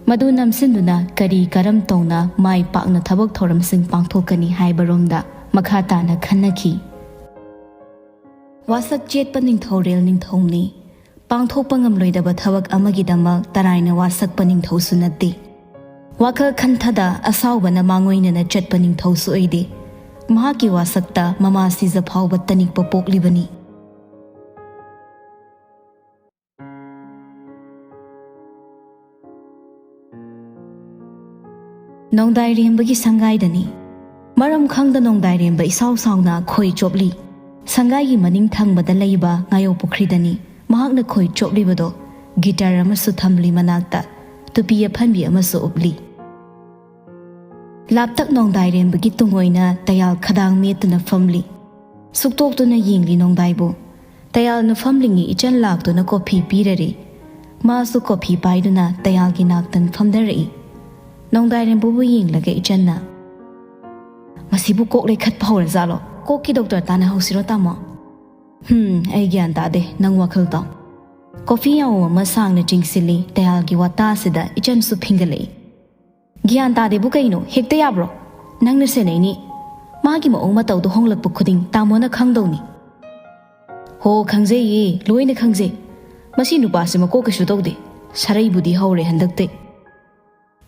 ꯃꯗꯨ ꯅꯝꯁꯤꯟꯗꯨꯅ ꯀꯔꯤ ꯀꯔꯝ ꯇꯧꯅ ꯃꯥꯏ ꯄꯥꯛꯅ ꯊꯕꯛ ꯊꯧꯔꯝꯁꯤꯡ ꯄꯥꯡꯊꯣꯛꯀꯅꯤ ꯍꯥꯏꯕꯔꯣꯝꯗ ꯃꯈꯥ ꯇꯥꯅ ꯈꯟꯅꯈꯤ꯫ ꯋꯥꯁꯛ ꯆꯦꯠꯄ ꯅꯤꯡꯊꯧꯔꯦꯜ ꯅꯤꯡꯊꯧꯅꯤ꯫ ꯄꯥꯡꯊꯣꯛꯄ ꯉꯝꯂꯣꯏꯗꯕ ꯊꯕꯛ ꯑꯃꯒꯤꯗꯃꯛ ꯇꯔꯥꯏꯅ ꯋꯥꯁꯛꯄ ꯅꯤꯡꯊꯧꯁꯨ ꯅꯠꯇꯦ꯫ ꯋꯥꯈꯜ ꯈꯟꯊꯗ ꯑꯁꯥꯎꯕꯅ ꯃꯥꯡꯑꯣꯏꯅꯅ ꯆꯠꯄ ꯅꯤꯡꯊꯧꯁꯨ ꯑꯣꯏꯗꯦ꯫ ꯃꯍꯥꯛꯀꯤ ꯋꯥꯁꯛꯇ ꯃꯃꯥ ꯁꯤꯖ ꯐꯥꯎꯕ ꯇꯅꯤꯛꯄ ꯄꯣꯛꯂꯤꯕꯅꯤ꯫ ꯅꯣꯡꯗꯥꯏꯔꯦꯝꯕꯒꯤ ꯁꯪꯒꯥꯏꯗꯅꯤ꯫ ꯃꯔꯝ ꯈꯪꯗ ꯅꯣꯡꯗꯥꯏꯔꯦꯝꯕ ꯏꯁꯥꯎ ꯁꯥꯎꯅ ꯈꯣꯏ ꯆꯣꯞꯂꯤ꯫ ꯁꯪꯒꯥꯏꯒꯤ ꯃꯅꯤꯡ ꯊꯪꯕꯗ ꯂꯩꯕ ꯉꯥꯌꯣꯛ ꯄꯨꯈ꯭ꯔꯤꯗꯅꯤ ꯃꯍꯥꯛꯅ ꯈꯣꯏ ꯆꯣꯞꯂꯤꯕꯗꯣ꯫ ꯒꯤꯇꯔ ꯑꯃꯁꯨ ꯊꯝꯂꯤ ꯃꯅꯥꯛꯇ, ꯇꯨꯄꯤ ꯑꯐꯟꯕꯤ ꯑꯃꯁꯨ ꯎꯞꯂꯤ꯫ ꯂꯥꯞꯇꯛ ꯅꯣꯡꯗꯥꯏꯔꯦꯝꯕꯒꯤ ꯇꯨꯡꯑꯣꯏꯅ ꯇꯌꯥꯜ ꯈꯗꯥꯡ ꯃꯦꯠꯇꯨꯅ ꯐꯝꯂꯤ꯫ ꯁꯨꯛꯇꯣꯛꯇꯨꯅ ꯌꯦꯡꯂꯤ ꯅꯣꯡꯗꯥꯏꯕꯨ꯫ ꯇꯌꯥꯜꯅ ꯐꯝꯂꯤꯉꯩ ꯏꯆꯟ ꯂꯥꯛꯇꯨꯅ ꯀꯣꯐꯤ ꯄꯤꯔꯔꯦ꯫ ꯃꯥꯁꯨ ꯀꯣꯐꯤ ꯄꯥꯏꯗꯨꯅ ꯇꯌꯥꯜꯒꯤ ꯅꯥꯛꯇꯟ ꯐꯝꯗꯔꯛꯏ꯫ ꯅꯣꯡꯗꯥꯏꯔꯦꯝꯕꯕꯨ ꯌꯦꯡꯂꯒ ꯏꯆꯟꯅ, "ꯃꯁꯤꯕꯨ ꯀꯣꯛ ꯂꯩꯈꯠꯄ ꯍꯧꯔꯖꯥꯠꯂꯣ? ꯀꯣꯛꯀꯤ ꯗꯣꯛꯇꯔ ꯇꯥꯟꯅꯍꯧꯁꯤꯔꯣ, ꯇꯥꯃꯣ?" "ꯍꯨꯝ, ꯑꯩ ꯒ꯭ꯌꯥꯟ ꯇꯥꯗꯦ, ꯅꯪ ꯋꯥꯈꯜ ꯇꯥꯎ꯫ ꯀꯣꯐꯤ ꯌꯥꯎꯝ ꯑꯃ ꯁꯥꯡꯅ ꯆꯤꯡꯁꯤꯜꯂꯤ, ꯇꯌꯥꯜꯒꯤ ꯋꯥꯇꯥꯁꯤꯗ ꯏꯆꯟꯁꯨ ꯐꯤꯡꯒꯠꯂꯛꯏ꯫ ꯒ꯭ꯌꯥꯟ ꯇꯥꯗꯦꯕꯨ ꯀꯩꯅꯣ, ꯍꯦꯛꯇ ꯌꯥꯕ꯭ꯔꯣ? ꯅꯪꯅ ꯁꯦꯟꯅꯩꯅꯤ꯫ ꯃꯥꯒꯤ ꯃꯑꯣꯡ ꯃꯇꯧꯗꯣ ꯍꯣꯡꯂꯛꯄ ꯈꯨꯗꯤꯡ ꯇꯥꯃꯣꯅ ꯈꯪꯗꯧꯅꯤ꯫" "ꯍꯣ, ꯈꯪꯖꯩꯌꯦ, ꯂꯣꯏꯅ ꯈꯪꯖꯩ꯫ ꯃꯁꯤ ꯅꯨꯄꯥꯁꯤ ꯃꯀꯣꯛ ꯀꯩꯁꯨ ꯇꯧꯗꯦ꯫ ꯁꯥꯔꯩꯕꯨꯗꯤ ꯍꯧꯔꯦ ꯍꯟꯗꯛꯇꯤ꯫"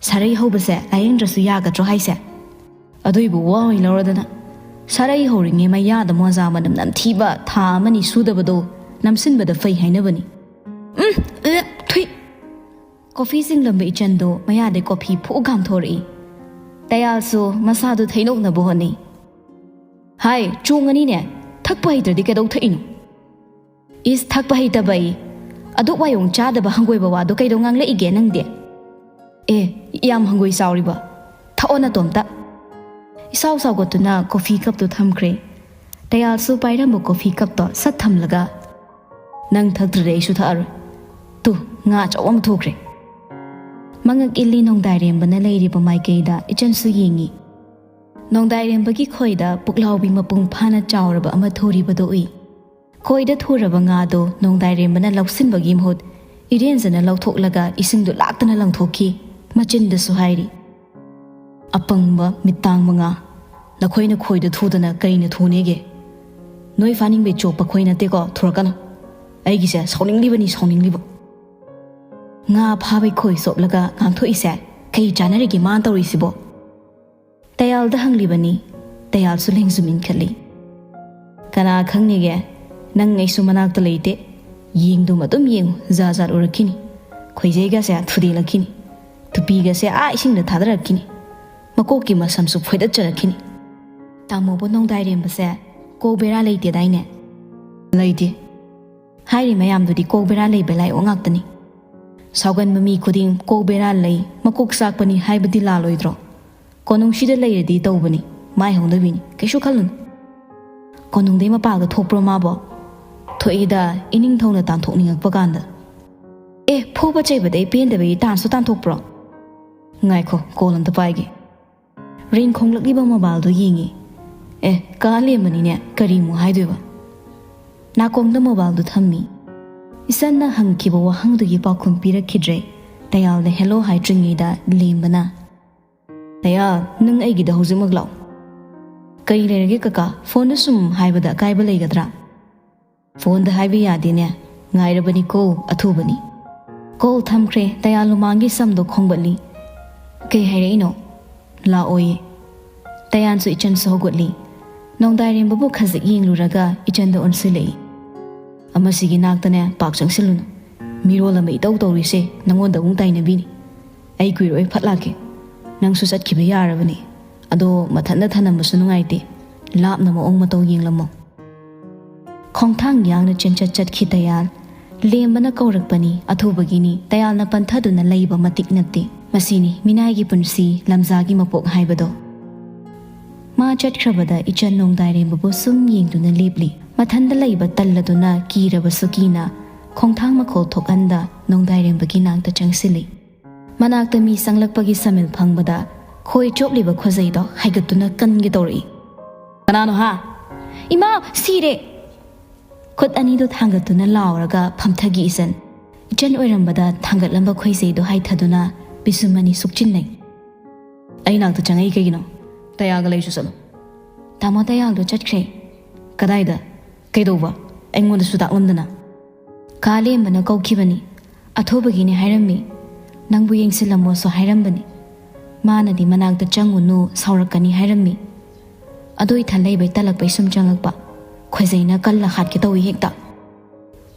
"ꯁꯥꯔꯩ ꯍꯧꯕꯁꯦ ꯂꯥꯏꯌꯦꯡꯗ꯭ꯔꯁꯨ ꯌꯥꯒꯗ꯭ꯔꯣ ꯍꯥꯏꯁꯦ?" "ꯑꯗꯨꯏꯕꯨ ꯋꯥ ꯑꯣꯏꯅ ꯂꯧꯔꯗꯅ꯫ ꯁꯥꯔꯩ ꯍꯧꯔꯤꯉꯩ ꯃꯌꯥꯗ ꯃꯣꯖꯥ ꯃꯅꯝ ꯅꯝꯊꯤꯕ ꯊꯥ ꯑꯃꯅꯤ ꯁꯨꯗꯕꯗꯣ ꯅꯝꯁꯤꯟꯕꯗ ꯐꯩ ꯍꯥꯏꯅꯕꯅꯤ꯫" "ꯎꯝ, ꯑꯦ, ꯊꯨꯏ!" Coffee ꯆꯤꯡꯂꯝꯕ ꯏꯆꯟꯗꯣ ꯃꯌꯥꯗꯩ coffee ꯐꯨꯛ ꯀꯥꯝꯊꯣꯔꯛꯏ꯫ ꯇꯌꯥꯜꯁꯨ ꯃꯁꯥꯗꯨ ꯊꯩꯅꯣꯛꯅꯕ ꯍꯣꯠꯅꯩ꯫ ꯍꯥꯏ, ꯆꯣꯡꯉꯅꯤꯅꯦ꯫ ꯊꯛꯄ ꯍꯩꯇ꯭ꯔꯗꯤ ꯀꯩꯗꯧ ꯊꯛꯏꯅꯣ? ꯏꯁ, ꯊꯛꯄ ꯍꯩꯇꯕ ꯑꯩ꯫ ꯑꯗꯨꯛ ꯋꯥꯌꯣꯡ ꯆꯥꯗꯕ ꯍꯪꯒꯣꯏꯕ ꯋꯥꯗꯣ ꯀꯩꯗꯧ ꯉꯥꯡꯂꯛꯏꯒꯦ ꯅꯪꯗꯤ? ꯑꯦ, ꯌꯥꯝ ꯍꯪꯒꯣꯏ ꯆꯥꯎꯔꯤꯕ꯫ ꯊꯛꯑꯣ ꯅꯇꯣꯝꯇ꯫ ꯏꯁꯥꯎ ꯁꯥꯎꯒꯠꯇꯨꯅ ꯀꯣꯐꯤ ꯀꯞꯇꯨ ꯊꯝꯈ꯭ꯔꯦ꯫ ꯇꯌꯥꯜꯁꯨ ꯄꯥꯏꯔꯝꯕ ꯀꯣꯐꯤ ꯀꯞꯇꯣ ꯁꯠ ꯊꯝꯂꯒ, "ꯅꯪ ꯊꯛꯇ꯭ꯔꯗꯤ ꯑꯩꯁꯨ ꯊꯛꯑꯔꯣꯏ꯫ ꯇꯨ, ꯉꯥ ꯑꯆꯧꯕ ꯑꯃ ꯊꯣꯛꯈ꯭ꯔꯦ"꯫ ꯃꯉꯛ ꯏꯜꯂꯤ ꯅꯣꯡꯗꯥꯏꯔꯦꯝꯕꯅ ꯂꯩꯔꯤꯕ ꯃꯥꯏꯀꯩꯗ ꯏꯆꯟꯁꯨ ꯌꯦꯡꯉꯤ꯫ ꯅꯣꯡꯗꯥꯏꯔꯦꯝꯕꯒꯤ ꯈꯣꯏꯗ ꯄꯨꯛꯂꯥꯎꯕꯤ ꯃꯄꯨꯡ ꯐꯥꯅ ꯆꯥꯎꯔꯕ ꯑꯃ ꯊꯣꯔꯤꯕꯗꯨ ꯎꯏ꯫ ꯈꯣꯏꯗ ꯊꯣꯔꯕ ꯉꯥꯗꯣ ꯅꯣꯡꯗꯥꯏꯔꯦꯝꯕꯅ ꯂꯧꯁꯤꯟꯕꯒꯤ ꯃꯍꯨꯠ ꯏꯔꯦꯟꯖꯅ ꯂꯧꯊꯣꯛꯂꯒ ꯏꯁꯤꯡꯗꯨ ꯂꯥꯛꯇꯅ ꯂꯪꯊꯣꯛꯈꯤ, ꯃꯆꯤꯟꯗꯁꯨ ꯍꯥꯏꯔꯤ, "ꯑꯄꯪꯕ ꯃꯤꯠꯇꯥꯡ ꯃꯉꯥ, ꯅꯈꯣꯏꯅ ꯈꯣꯏꯗ ꯊꯨꯗꯅ ꯀꯩꯅ ꯊꯨꯅꯦꯒꯦ? ꯅꯣꯏ ꯐꯥꯅꯤꯡꯕꯩ ꯆꯣꯞꯄ ꯈꯣꯏ ꯅꯠꯇꯦꯀꯣ, ꯊꯨꯔꯛꯀꯅꯨ꯫ ꯑꯩꯒꯤꯁꯦ ꯁꯥꯎꯅꯤꯡꯂꯤꯕꯅꯤ, ꯁꯥꯎꯅꯤꯡꯂꯤꯕ"꯫ ꯉꯥ ꯐꯥꯕꯩ ꯈꯣꯏ ꯆꯣꯞꯂꯒ ꯉꯥꯡꯊꯣꯛꯏꯁꯦ ꯀꯩ ꯆꯥꯟꯅꯔꯤꯒꯦ ꯃꯥꯅ ꯇꯧꯔꯤꯁꯤꯕꯣ? ꯇꯌꯥꯜꯗ ꯍꯪꯂꯤꯕꯅꯤ꯫ ꯇꯌꯥꯜꯁꯨ ꯂꯦꯡꯖꯨꯝ ꯏꯟꯈꯠꯂꯤ꯫ "ꯀꯅꯥ ꯈꯪꯅꯤꯒꯦ? ꯅꯪ ꯑꯩꯁꯨ ꯃꯅꯥꯛꯇ ꯂꯩꯇꯦ꯫ ꯌꯦꯡꯗꯨꯝ ꯑꯗꯨꯝ ꯌꯦꯡꯉꯨ, ꯖꯥꯠ ꯖꯥꯠ ꯎꯔꯛꯈꯤꯅꯤ꯫ ꯈꯣꯏꯖꯩꯒꯁꯦ ꯊꯨꯗꯦꯛꯂꯛꯈꯤꯅꯤ꯫ ꯇꯨꯄꯤꯒꯁꯦ ꯑꯥ ꯏꯁꯤꯡꯗ ꯊꯥꯗꯔꯛꯈꯤꯅꯤ꯫ ꯃꯀꯣꯛꯀꯤ ꯃꯁꯝꯁꯨ ꯐꯣꯏꯗꯠꯆꯔꯛꯈꯤꯅꯤ"꯫ ꯇꯥꯃꯣꯕꯨ ꯅꯣꯡꯗꯥꯏꯔꯦꯝꯕꯁꯦ ꯀꯣꯛ ꯕꯦꯔꯥ ꯂꯩꯇꯦꯗꯥꯏꯅꯦ? ꯂꯩꯇꯦ꯫ ꯍꯥꯏꯔꯤ ꯃꯌꯥꯝꯗꯨꯗꯤ ꯀꯣꯛ ꯕꯦꯔꯥ ꯂꯩꯕ ꯂꯥꯏꯑꯣ ꯉꯥꯛꯇꯅꯤ꯫ ꯁꯥꯎꯒꯟꯕ ꯃꯤ ꯈꯨꯗꯤꯡ ꯀꯣꯛ ꯕꯦꯔꯥ ꯂꯩ, ꯃꯀꯣꯛ ꯆꯥꯛꯄꯅꯤ ꯍꯥꯏꯕꯗꯤ ꯂꯥꯜꯂꯣꯏꯗ꯭ꯔꯣ? ꯀꯣꯅꯨꯡꯁꯤꯗ ꯂꯩꯔꯗꯤ ꯇꯧꯕꯅꯤ, ꯃꯥꯏ ꯍꯧꯅꯕꯤꯅꯤ, ꯀꯩꯁꯨ ꯈꯜꯂꯨꯅꯨ꯫ ꯀꯣꯅꯨꯡꯗꯩ ꯃꯄꯥꯜꯒ ꯊꯣꯛꯄ꯭ꯔꯣ ꯃꯥꯕꯣ? ꯊꯣꯛꯏꯗ, ꯏꯅꯤꯡꯊꯧꯅ ꯇꯥꯟꯊꯣꯛꯅꯤꯡꯉꯛꯄ ꯀꯥꯟꯗ꯫ ꯑꯦ, ꯐꯨꯕ ꯆꯩꯕꯗꯩ ꯄꯦꯟꯗꯕꯒꯤ ꯇꯥꯟꯁꯨ ꯇꯥꯟꯊꯣꯛꯄ꯭ꯔꯣ? ꯉꯥꯏꯈꯣ, ꯀꯣꯜ ꯑꯝꯇ ꯄꯥꯏꯒꯦ꯫ ꯔꯤꯡ ꯈꯣꯡꯂꯛꯂꯤꯕ ꯃꯣꯕꯥꯏꯜꯗꯨ ꯌꯦꯡꯉꯤ꯫ ꯑꯦ, ꯀꯥ ꯂꯦꯝꯕꯅꯤꯅꯦ, ꯀꯔꯤꯃꯨꯛ ꯍꯥꯏꯗꯣꯏꯕ? ꯅꯥꯀꯣꯡꯗ ꯃꯣꯕꯥꯏꯜꯗꯨ ꯊꯝꯃꯤ꯫ ꯏꯆꯟꯅ ꯍꯪꯈꯤꯕ ꯋꯥꯍꯪꯗꯨꯒꯤ ꯄꯥꯎꯈꯨꯝ ꯄꯤꯔꯛꯈꯤꯗ꯭ꯔꯦ꯫ ꯇꯌꯥꯜꯗ ꯍꯦꯜꯂꯣ ꯍꯥꯏꯗ꯭ꯔꯤꯉꯩꯗ ꯂꯦꯝꯕꯅ, "ꯇꯌꯥꯜ, ꯅꯪ ꯑꯩꯒꯤꯗ ꯍꯧꯖꯤꯛꯃꯛ ꯂꯥꯛꯑꯣ"꯫ "ꯀꯔꯤ ꯂꯩꯔꯒꯦ ꯀꯀꯥ? ꯐꯣꯟꯗ ꯁꯨꯝ ꯍꯥꯏꯕꯗ ꯑꯀꯥꯏꯕ ꯂꯩꯒꯗ꯭ꯔꯥ?" "ꯐꯣꯟꯗ ꯍꯥꯏꯕ ꯌꯥꯗꯦꯅꯦ, ꯉꯥꯏꯔꯕꯅꯤꯀꯣ ꯑꯊꯨꯕꯅꯤ"꯫ ꯀꯣꯜ ꯊꯝꯈ꯭ꯔꯦ꯫ ꯇꯌꯥꯜ ꯂꯨꯃꯥꯡꯒꯤ ꯁꯝꯗꯣ ꯈꯣꯝꯒꯠꯂꯤ꯫ "ꯀꯩ ꯍꯥꯏꯔꯛꯏꯅꯣ?" "ꯂꯥꯛꯑꯣꯌꯦ"꯫ ꯇꯌꯥꯟꯁꯨ ꯏꯆꯟꯁꯨ ꯍꯧꯒꯠꯂꯤ꯫ ꯅꯣꯡꯗꯥꯏꯔꯦꯝꯕꯕꯨ ꯈꯖꯤꯛ ꯌꯦꯡꯂꯨꯔꯒ ꯏꯆꯟꯗ ꯑꯣꯟꯁꯤꯜꯂꯛꯏ꯫ "ꯑꯃꯁꯤꯒꯤ ꯅꯥꯛꯇꯅꯦ ꯄꯥꯛ ꯆꯪꯁꯤꯜꯂꯨꯅꯨ꯫ ꯃꯤꯔꯣꯜ ꯑꯃ ꯏꯇꯧ ꯇꯧꯔꯤꯁꯦ ꯅꯪꯉꯣꯟꯗ ꯑꯃꯨꯛ ꯇꯥꯏꯅꯕꯤꯅꯤ꯫ ꯑꯩ ꯀꯨꯏꯔꯣꯏ ꯐꯠ ꯂꯥꯛꯀꯦ꯫ ꯅꯪꯁꯨ ꯆꯠꯈꯤꯕ ꯌꯥꯔꯕꯅꯤ꯫ ꯑꯗꯣ ꯃꯊꯟꯇ ꯊꯅꯝꯕꯁꯨ ꯅꯨꯡꯉꯥꯏꯇꯦ꯫ ꯂꯥꯞꯅ ꯃꯑꯣꯡ ꯃꯇꯧ ꯌꯦꯡꯂꯝꯃꯣ꯫ ꯈꯣꯡꯊꯥꯡ ꯌꯥꯡꯅ ꯆꯦꯟꯆꯠ ꯆꯠꯈꯤ ꯇꯌꯥꯜ꯫ ꯂꯦꯝꯕꯅ ꯀꯧꯔꯛꯄꯅꯤ, ꯑꯊꯨꯕꯒꯤꯅꯤ꯫ ꯇꯌꯥꯜꯅ ꯄꯟꯊꯗꯨꯅ ꯂꯩꯕ ꯃꯇꯤꯛ ꯅꯠꯇꯦ꯫ ꯃꯁꯤꯅꯤ ꯃꯤꯅꯥꯏꯒꯤ ꯄꯨꯟꯁꯤ, ꯂꯝꯖꯥꯒꯤ ꯃꯄꯣꯛ ꯍꯥꯏꯕꯗꯣ꯫ ꯃꯥ ꯆꯠꯈ꯭ꯔꯕꯗ ꯏꯆꯟ ꯅꯣꯡꯗꯥꯏꯔꯦꯝꯕꯕꯨ ꯁꯨꯝ ꯌꯦꯡꯗꯨꯅ ꯂꯦꯞꯂꯤ꯫ ꯃꯊꯟꯗ ꯂꯩꯕ ꯇꯜꯂꯗꯨꯅ ꯀꯤꯔꯕꯁꯨ ꯀꯤꯅ ꯈꯣꯡꯊꯥꯡ ꯃꯈꯣꯜ ꯊꯣꯛꯍꯟꯗ ꯅꯣꯡꯗꯥꯏꯔꯦꯝꯕꯒꯤ ꯅꯥꯛꯇ ꯆꯪꯁꯤꯜꯂꯤ꯫ ꯃꯅꯥꯛꯇ ꯃꯤ ꯆꯪꯂꯛꯄꯒꯤ ꯁꯃꯤꯜ ꯐꯪꯕꯗ ꯈꯣꯏ ꯆꯣꯞꯂꯤꯕ ꯈꯨꯖꯩꯗꯣ ꯍꯥꯏꯒꯠꯇꯨꯅ ꯀꯟꯒꯦ ꯇꯧꯔꯛꯏ꯫ "ꯀꯅꯥꯅꯣ ꯍꯥ?" "ꯏꯃꯥ, ꯁꯤꯔꯦ!" ꯈꯨꯠ ꯑꯅꯤꯗꯨ ꯊꯥꯡꯒꯠꯇꯨꯅ ꯂꯥꯎꯔꯒ ꯐꯝꯊꯈꯤ ꯏꯆꯟ꯫ ꯏꯆꯟ ꯑꯣꯏꯔꯝꯕꯗ ꯊꯥꯡꯒꯠꯂꯝꯕ ꯈꯣꯏꯖꯩꯗꯨ ꯍꯥꯏꯊꯗꯨꯅ ꯄꯤꯁꯨꯝ ꯑꯅꯤ ꯁꯨꯛꯆꯤꯟꯅꯩ꯫ "ꯑꯩ ꯅꯥꯛꯇ ꯆꯪꯉꯛꯏ ꯀꯩꯒꯤꯅꯣ? ꯇꯌꯥꯜꯒ ꯂꯩꯔꯨꯆꯣ ꯆꯠꯂꯣ꯫" "ꯇꯥꯃꯣ, ꯇꯌꯥꯜꯗꯣ ꯆꯠꯈ꯭ꯔꯦ꯫" "ꯀꯗꯥꯏꯗ? ꯀꯩꯗꯧꯕ? ꯑꯩꯉꯣꯟꯗꯁꯨ ꯇꯥꯛꯂꯝꯗꯅ?" "ꯀꯥ ꯂꯦꯝꯕꯅ ꯀꯧꯈꯤꯕꯅꯤ꯫ ꯑꯊꯨꯕꯒꯤꯅꯤ ꯍꯥꯏꯔꯝꯃꯤ꯫ ꯅꯪꯕꯨ ꯌꯦꯡꯁꯤꯜꯂꯝꯃꯣꯁꯨ ꯍꯥꯏꯔꯝꯕꯅꯤ꯫ ꯃꯥꯅꯗꯤ ꯃꯅꯥꯛꯇ ꯆꯪꯉꯨꯅꯨ, ꯁꯥꯎꯔꯛꯀꯅꯤ ꯍꯥꯏꯔꯝꯃꯤ꯫ ꯑꯗꯣ ꯏꯊꯟ ꯂꯩꯕꯩ ꯇꯜꯂꯛꯄꯩ ꯁꯨꯝ ꯆꯪꯉꯛꯄ꯫ ꯈꯣꯏꯖꯩꯅ ꯀꯜꯂ ꯍꯥꯠꯀꯦ ꯇꯧꯏ ꯍꯦꯛꯇ꯫"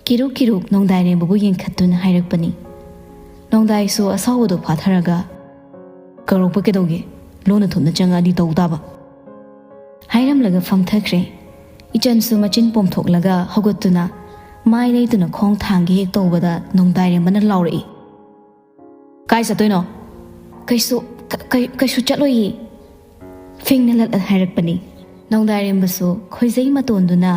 ꯀꯤꯔꯨꯛ ꯀꯤꯔꯨꯛ ꯅꯣꯡꯗꯥꯏꯔꯦꯝꯕꯕꯨ ꯌꯦꯡꯈꯠꯇꯨꯅ ꯍꯥꯏꯔꯛꯄꯅꯤ꯫ ꯅꯣꯡꯗꯥꯏꯁꯨ ꯑꯁꯥꯎꯕꯗꯨ ꯐꯥꯊꯔꯒ, "ꯀꯧꯔꯛꯄ ꯀꯩꯗꯧꯒꯦ? ꯂꯣꯟꯅ ꯊꯨꯞꯅ ꯆꯪꯉꯛꯑꯗꯤ ꯇꯧ ꯇꯥꯕ꯫" ꯍꯥꯏꯔꯝꯂꯒ ꯐꯝꯊꯈ꯭ꯔꯦ꯫ ꯏꯆꯟꯁꯨ ꯃꯆꯤꯟ ꯄꯣꯝꯊꯣꯛꯂꯒ ꯍꯧꯒꯠꯇꯨꯅ ꯃꯥꯏ ꯂꯩꯇꯨꯅ ꯈꯣꯡ ꯊꯥꯡꯒꯦ ꯍꯦꯛ ꯇꯧꯕꯗ ꯅꯣꯡꯗꯥꯏꯔꯦꯝꯕꯅ ꯂꯥꯎꯔꯛꯏ꯫ "ꯀꯥꯏ ꯆꯠꯇꯣꯏꯅꯣ?" "ꯀꯩꯁꯨ, ꯀ-, ꯀꯩ-, ꯀꯩꯁꯨ ꯆꯠꯂꯣꯏꯌꯦ꯫" ꯐꯤꯡꯅ ꯂꯠꯂ ꯍꯥꯏꯔꯛꯄꯅꯤ꯫ ꯅꯣꯡꯗꯥꯏꯔꯦꯝꯕꯁꯨ ꯈꯣꯏꯖꯩ ꯃꯇꯣꯟꯗꯨꯅ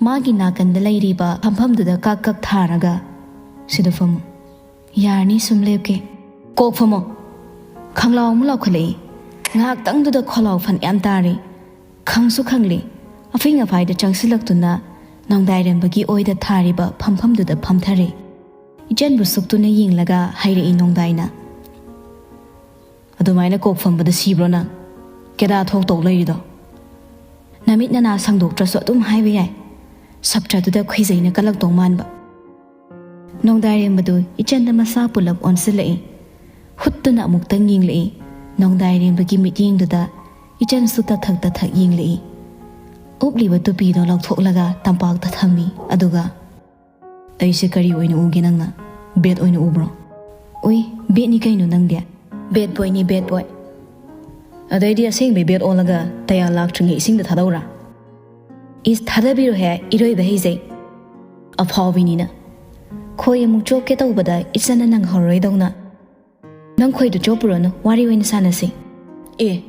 ꯃꯥꯒꯤ ꯅꯥꯀꯟꯗ ꯂꯩꯔꯤꯕ ꯐꯝꯐꯝꯗꯨꯗ ꯀꯛ ꯀꯛ ꯊꯥꯔꯒ, "ꯁꯤꯗ ꯐꯝꯃꯨ꯫" "ꯌꯥꯔꯅꯤ, ꯁꯨꯝ ꯂꯦꯞꯀꯦ꯫" "ꯀꯣꯛ ꯐꯝꯃꯣ꯫ ꯈꯪꯂꯥꯎ ꯑꯃ ꯂꯥꯎꯈꯠꯂꯛꯏ꯫ ꯉꯥꯏꯍꯥꯛꯇꯪꯗꯨꯗ ꯈꯣꯂꯥꯎ ꯐꯅꯌꯥꯝ ꯇꯥꯔꯦ꯫ ꯈꯪꯁꯨ ꯈꯪꯂꯦ꯫" ꯑꯐꯤꯡ ꯑꯐꯥꯏꯗ ꯆꯪꯁꯤꯜꯂꯛꯇꯨꯅ ꯅꯣꯡꯗꯥꯏꯔꯦꯝꯕꯒꯤ ꯑꯣꯏꯗ ꯊꯥꯔꯤꯕ ꯐꯝꯐꯝꯗꯨꯗ ꯐꯝꯊꯔꯦ꯫ ꯏꯆꯟꯕꯨ ꯁꯨꯛꯇꯨꯅ ꯌꯦꯡꯂꯒ ꯍꯥꯏꯔꯛꯏ ꯅꯣꯡꯗꯥꯏꯅ, "ꯑꯗꯨꯃꯥꯏꯅ ꯀꯣꯛ ꯐꯝꯕꯗ ꯁꯤꯕ꯭ꯔꯣ ꯅꯪ? ꯀꯦꯗꯥ ꯊꯣꯛ ꯇꯧ ꯂꯩꯔꯤꯗꯣ?" "ꯅꯃꯤꯠ ꯅꯅꯥ ꯁꯪꯗꯣꯛꯇ꯭ꯔꯁꯨ ꯑꯗꯨꯝ ꯍꯥꯏꯕ ꯌꯥꯏ꯫" ꯁꯞꯇ꯭ꯔꯗꯨꯗ ꯈꯣꯏꯖꯩꯅ ꯀꯜꯂꯛꯇꯧ ꯃꯥꯟꯕ꯫ ꯅꯣꯡꯗꯥꯏꯔꯦꯝꯕꯗꯨ ꯏꯆꯟꯗ ꯃꯁꯥ ꯄꯨꯜꯂꯞ ꯑꯣꯟꯁꯤꯜꯂꯛꯏ꯫ ꯍꯨꯠꯇꯨꯅ ꯑꯃꯨꯛꯇꯪ ꯌꯦꯡꯂꯛꯏ꯫ ꯅꯣꯡꯗꯥꯏꯔꯦꯝꯕꯒꯤ ꯃꯤꯠꯌꯦꯡꯗꯨꯗ ꯏꯆꯟꯁꯨ ꯇꯊꯛ ꯇꯊꯛ ꯌꯦꯡꯂꯛꯏ꯫ ꯎꯞꯂꯤꯕ ꯇꯨꯄꯤꯗꯣ ꯂꯧꯊꯣꯛꯂꯒ ꯇꯝꯄꯥꯛꯇ ꯊꯝꯃꯤ꯫ ꯑꯗꯨꯒ, "ꯑꯩꯁꯦ ꯀꯔꯤ ꯑꯣꯏꯅ ꯎꯒꯦ ꯅꯪꯅ? ꯕꯦꯠ ꯑꯣꯏꯅ ꯎꯕ꯭ꯔꯣ?" "ꯎꯏ, ꯕꯦꯠꯅꯤ ꯀꯩꯅꯣ ꯅꯪꯗꯤ꯫" "ꯕꯦꯠ ꯕꯣꯏꯅꯤ, ꯕꯦꯠ ꯕꯣꯏ꯫" ꯑꯗꯩꯗꯤ ꯑꯁꯦꯡꯕꯩ ꯕꯦꯠ ꯑꯣꯜꯂꯒ ꯇꯌꯥꯜ ꯂꯥꯛꯇ꯭ꯔꯤꯉꯩ ꯏꯁꯤꯡꯗ ꯊꯥꯗꯧꯔꯥ? ꯏꯁ, ꯊꯥꯗꯕꯤꯔꯣꯍꯦ, ꯏꯔꯣꯏꯕ ꯍꯩꯖꯩ꯫ ꯑꯐꯥꯎꯕꯤꯅꯤꯅ꯫ ꯈꯣꯏ ꯑꯃꯨꯛ ꯆꯣꯞꯀꯦ ꯇꯧꯕꯗ ꯏꯆꯟꯅ ꯅꯪꯍꯧꯔꯣꯏꯗꯧꯅ꯫ ꯅꯪ ꯈꯣꯏꯗꯨ ꯆꯣꯞꯄꯨꯔꯅꯨ, ꯋꯥꯔꯤ ꯑꯣꯏꯅ ꯁꯥꯟꯅꯁꯤ꯫ ꯑꯦ꯫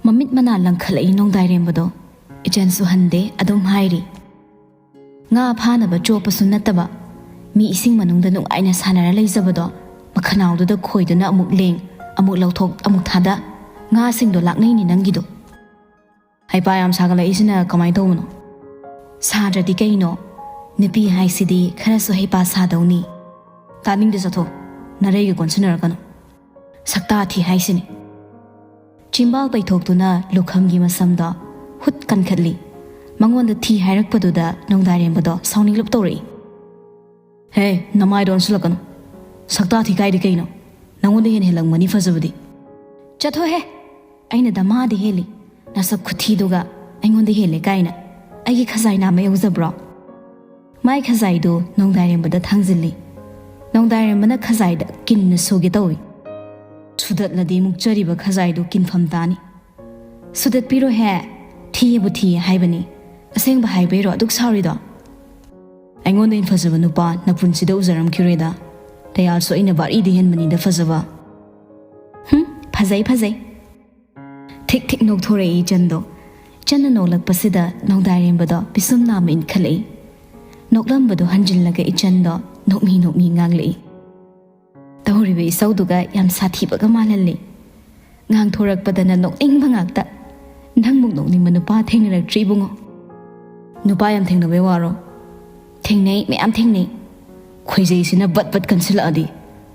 ꯃꯃꯤꯠ ꯃꯅꯥ ꯂꯪꯈꯠꯂꯛꯏ ꯅꯣꯡꯗꯥꯏꯔꯦꯝꯕꯗꯣ꯫ ꯏꯆꯟꯁꯨ ꯍꯟꯗꯦ, ꯑꯗꯨꯝ ꯍꯥꯏꯔꯤ꯫ ꯉꯥ ꯐꯥꯅꯕ ꯆꯣꯞꯄꯁꯨ ꯅꯠꯇꯕ, ꯃꯤ ꯏꯁꯤꯡ ꯃꯅꯨꯡꯗ ꯅꯨꯡꯉꯥꯏꯅ ꯁꯥꯟꯅꯔ ꯂꯩꯖꯕꯗꯣ, ꯃꯈꯅꯥꯎꯗꯨꯗ ꯈꯣꯏꯗꯨꯅ ꯑꯃꯨꯛ ꯂꯦꯡ, ꯑꯃꯨꯛ ꯂꯧꯊꯣꯛ, ꯑꯃꯨꯛ ꯊꯥꯗ꯫ ꯉꯥꯁꯤꯡꯗꯣ ꯂꯥꯛꯅꯩꯅꯤ ꯅꯪꯒꯤꯗꯣ꯫ ꯍꯩꯄꯥ ꯌꯥꯝ ꯁꯥꯒꯠꯂꯛꯏꯁꯤꯅ ꯀꯃꯥꯏꯅ ꯇꯧꯕꯅꯣ? ꯁꯥꯗ꯭ꯔꯗꯤ ꯀꯩꯅꯣ? ꯅꯨꯄꯤ ꯍꯥꯏꯁꯤꯗꯤ ꯈꯔꯁꯨ ꯍꯩꯄꯥ ꯁꯥꯗꯧꯅꯤ꯫ ꯇꯥꯅꯤꯡꯗꯦ, ꯆꯠꯊꯣꯛ꯫ ꯅꯔꯩꯒ ꯀꯣꯟꯁꯤꯟꯅꯔꯛꯀꯅꯨ꯫ ꯁꯛꯇꯥ ꯊꯤ ꯍꯥꯏꯁꯤꯅꯤ꯫ ꯆꯤꯝꯕꯥꯜ ꯄꯩꯊꯣꯛꯇꯨꯅ ꯂꯨꯈꯝꯒꯤ ꯃꯁꯝꯗꯣ ꯍꯨꯠ ꯀꯟꯈꯠꯂꯤ꯫ ꯃꯉꯣꯟꯗ ꯊꯤ ꯍꯥꯏꯔꯛꯄꯗꯨꯗ ꯅꯣꯡꯗꯥꯏꯔꯦꯝꯕꯗꯣ ꯁꯥꯎꯅꯤꯡꯂꯞ ꯇꯧꯔꯛꯏ꯫ ꯍꯦ, ꯅꯃꯥꯏꯗꯣ ꯑꯣꯟꯁꯤꯜꯂꯛꯀꯅꯨ꯫ ꯁꯛꯇꯥ ꯊꯤ ꯀꯥꯏꯗꯤ ꯀꯩꯅꯣ? ꯅꯉꯣꯟꯗ ꯍꯦꯟꯅ ꯍꯦꯜꯂꯝꯒꯅꯤ ꯐꯖꯕꯗꯤ꯫ ꯆꯠꯊꯣꯛꯍꯦ! ꯑꯩꯅ ꯗꯃꯥꯗꯤ ꯍꯦꯜꯂꯤ꯫ ꯅꯁꯛ ꯈꯨꯊꯤꯗꯨꯒ ꯑꯩꯉꯣꯟꯗ ꯍꯦꯜꯂꯦ ꯀꯥꯏꯅ꯫ ꯑꯩꯒꯤ ꯈꯖꯥꯏ ꯅꯥꯝꯃ ꯌꯧꯖꯕ꯭ꯔꯣ? ꯃꯥꯏ ꯈꯖꯥꯏꯗꯨ ꯅꯣꯡꯗꯥꯏꯔꯦꯝꯕꯗ ꯊꯥꯡꯖꯤꯜꯂꯤ꯫ ꯅꯣꯡꯗꯥꯏꯔꯦꯝꯕꯅ ꯈꯖꯥꯏꯗ ꯀꯤꯟꯅ ꯁꯨꯒꯦ ꯇꯧꯏ꯫ ꯁꯨꯗꯠꯂꯗꯤ ꯃꯨꯛꯆꯔꯤꯕ ꯈꯖꯥꯏꯗꯨ ꯀꯤꯟꯐꯝ ꯇꯥꯅꯤ꯫ ꯁꯨꯗꯠꯄꯤꯔꯣꯍꯦ, ꯊꯤꯌꯦꯕꯨ ꯊꯤꯌꯦ ꯍꯥꯏꯕꯅꯤ꯫ ꯑꯁꯦꯡꯕ ꯍꯥꯏꯕꯩꯔꯣ ꯑꯗꯨꯛ ꯁꯥꯎꯔꯤꯗꯣ? ꯑꯩꯉꯣꯟꯗ ꯍꯦꯟ ꯐꯖꯕ ꯅꯨꯄꯥ ꯅꯄꯨꯟꯁꯤꯗ ꯎꯖꯔꯝꯈꯤꯔꯣꯏꯗ꯫ ꯇꯌꯥꯜꯁꯨ ꯑꯩꯅ ꯚꯥꯔꯤꯗꯤ ꯍꯦꯟꯕꯅꯤꯗ ꯐꯖꯕ꯫ ꯍꯨꯝ, ꯐꯖꯩ, ꯐꯖꯩ꯫ ꯊꯤꯛ ꯊꯤꯛ ꯅꯣꯛꯊꯣꯔꯛꯏ ꯏꯆꯟꯗꯣ꯫ ꯏꯆꯟꯅ ꯅꯣꯛꯂꯛꯄꯁꯤꯗ ꯅꯣꯡꯗꯥꯏꯔꯦꯝꯕꯗꯣ ꯄꯤꯁꯨꯝ ꯅꯥꯝꯃ ꯏꯟꯈꯠꯂꯛꯏ꯫ ꯅꯣꯛꯂꯝꯕꯗꯣ ꯍꯟꯖꯤꯜꯂꯒ ꯏꯆꯟꯗꯣ ꯅꯣꯛꯃꯤ ꯅꯣꯛꯃꯤ ꯉꯥꯡꯂꯛꯏ꯫ ꯇꯧꯔꯤꯕ ꯏꯁꯧꯗꯨꯒ ꯌꯥꯝ ꯁꯥꯊꯤꯕꯒ ꯃꯥꯜꯍꯜꯂꯤ꯫ ꯉꯥꯡꯊꯣꯔꯛꯄꯗꯅ ꯅꯣꯛꯅꯤꯡꯕ ꯉꯥꯛꯇ꯫ ꯅꯪꯃꯨꯛ ꯅꯣꯛꯅꯤꯡꯕ ꯅꯨꯄꯥ ꯊꯦꯡꯅꯔꯛꯇ꯭ꯔꯤ ꯏꯕꯨꯡꯉꯣ꯫ ꯅꯨꯄꯥ ꯌꯥꯝ ꯊꯦꯡꯅꯕꯩ ꯋꯥꯔꯣ? ꯊꯦꯡꯅꯩ, ꯃꯌꯥꯝ ꯊꯦꯡꯅꯩ꯫ ꯈꯣꯏꯖꯩꯁꯤꯅ ꯕꯠ ꯕꯠ ꯀꯟꯁꯤꯜꯂꯛꯑꯗꯤ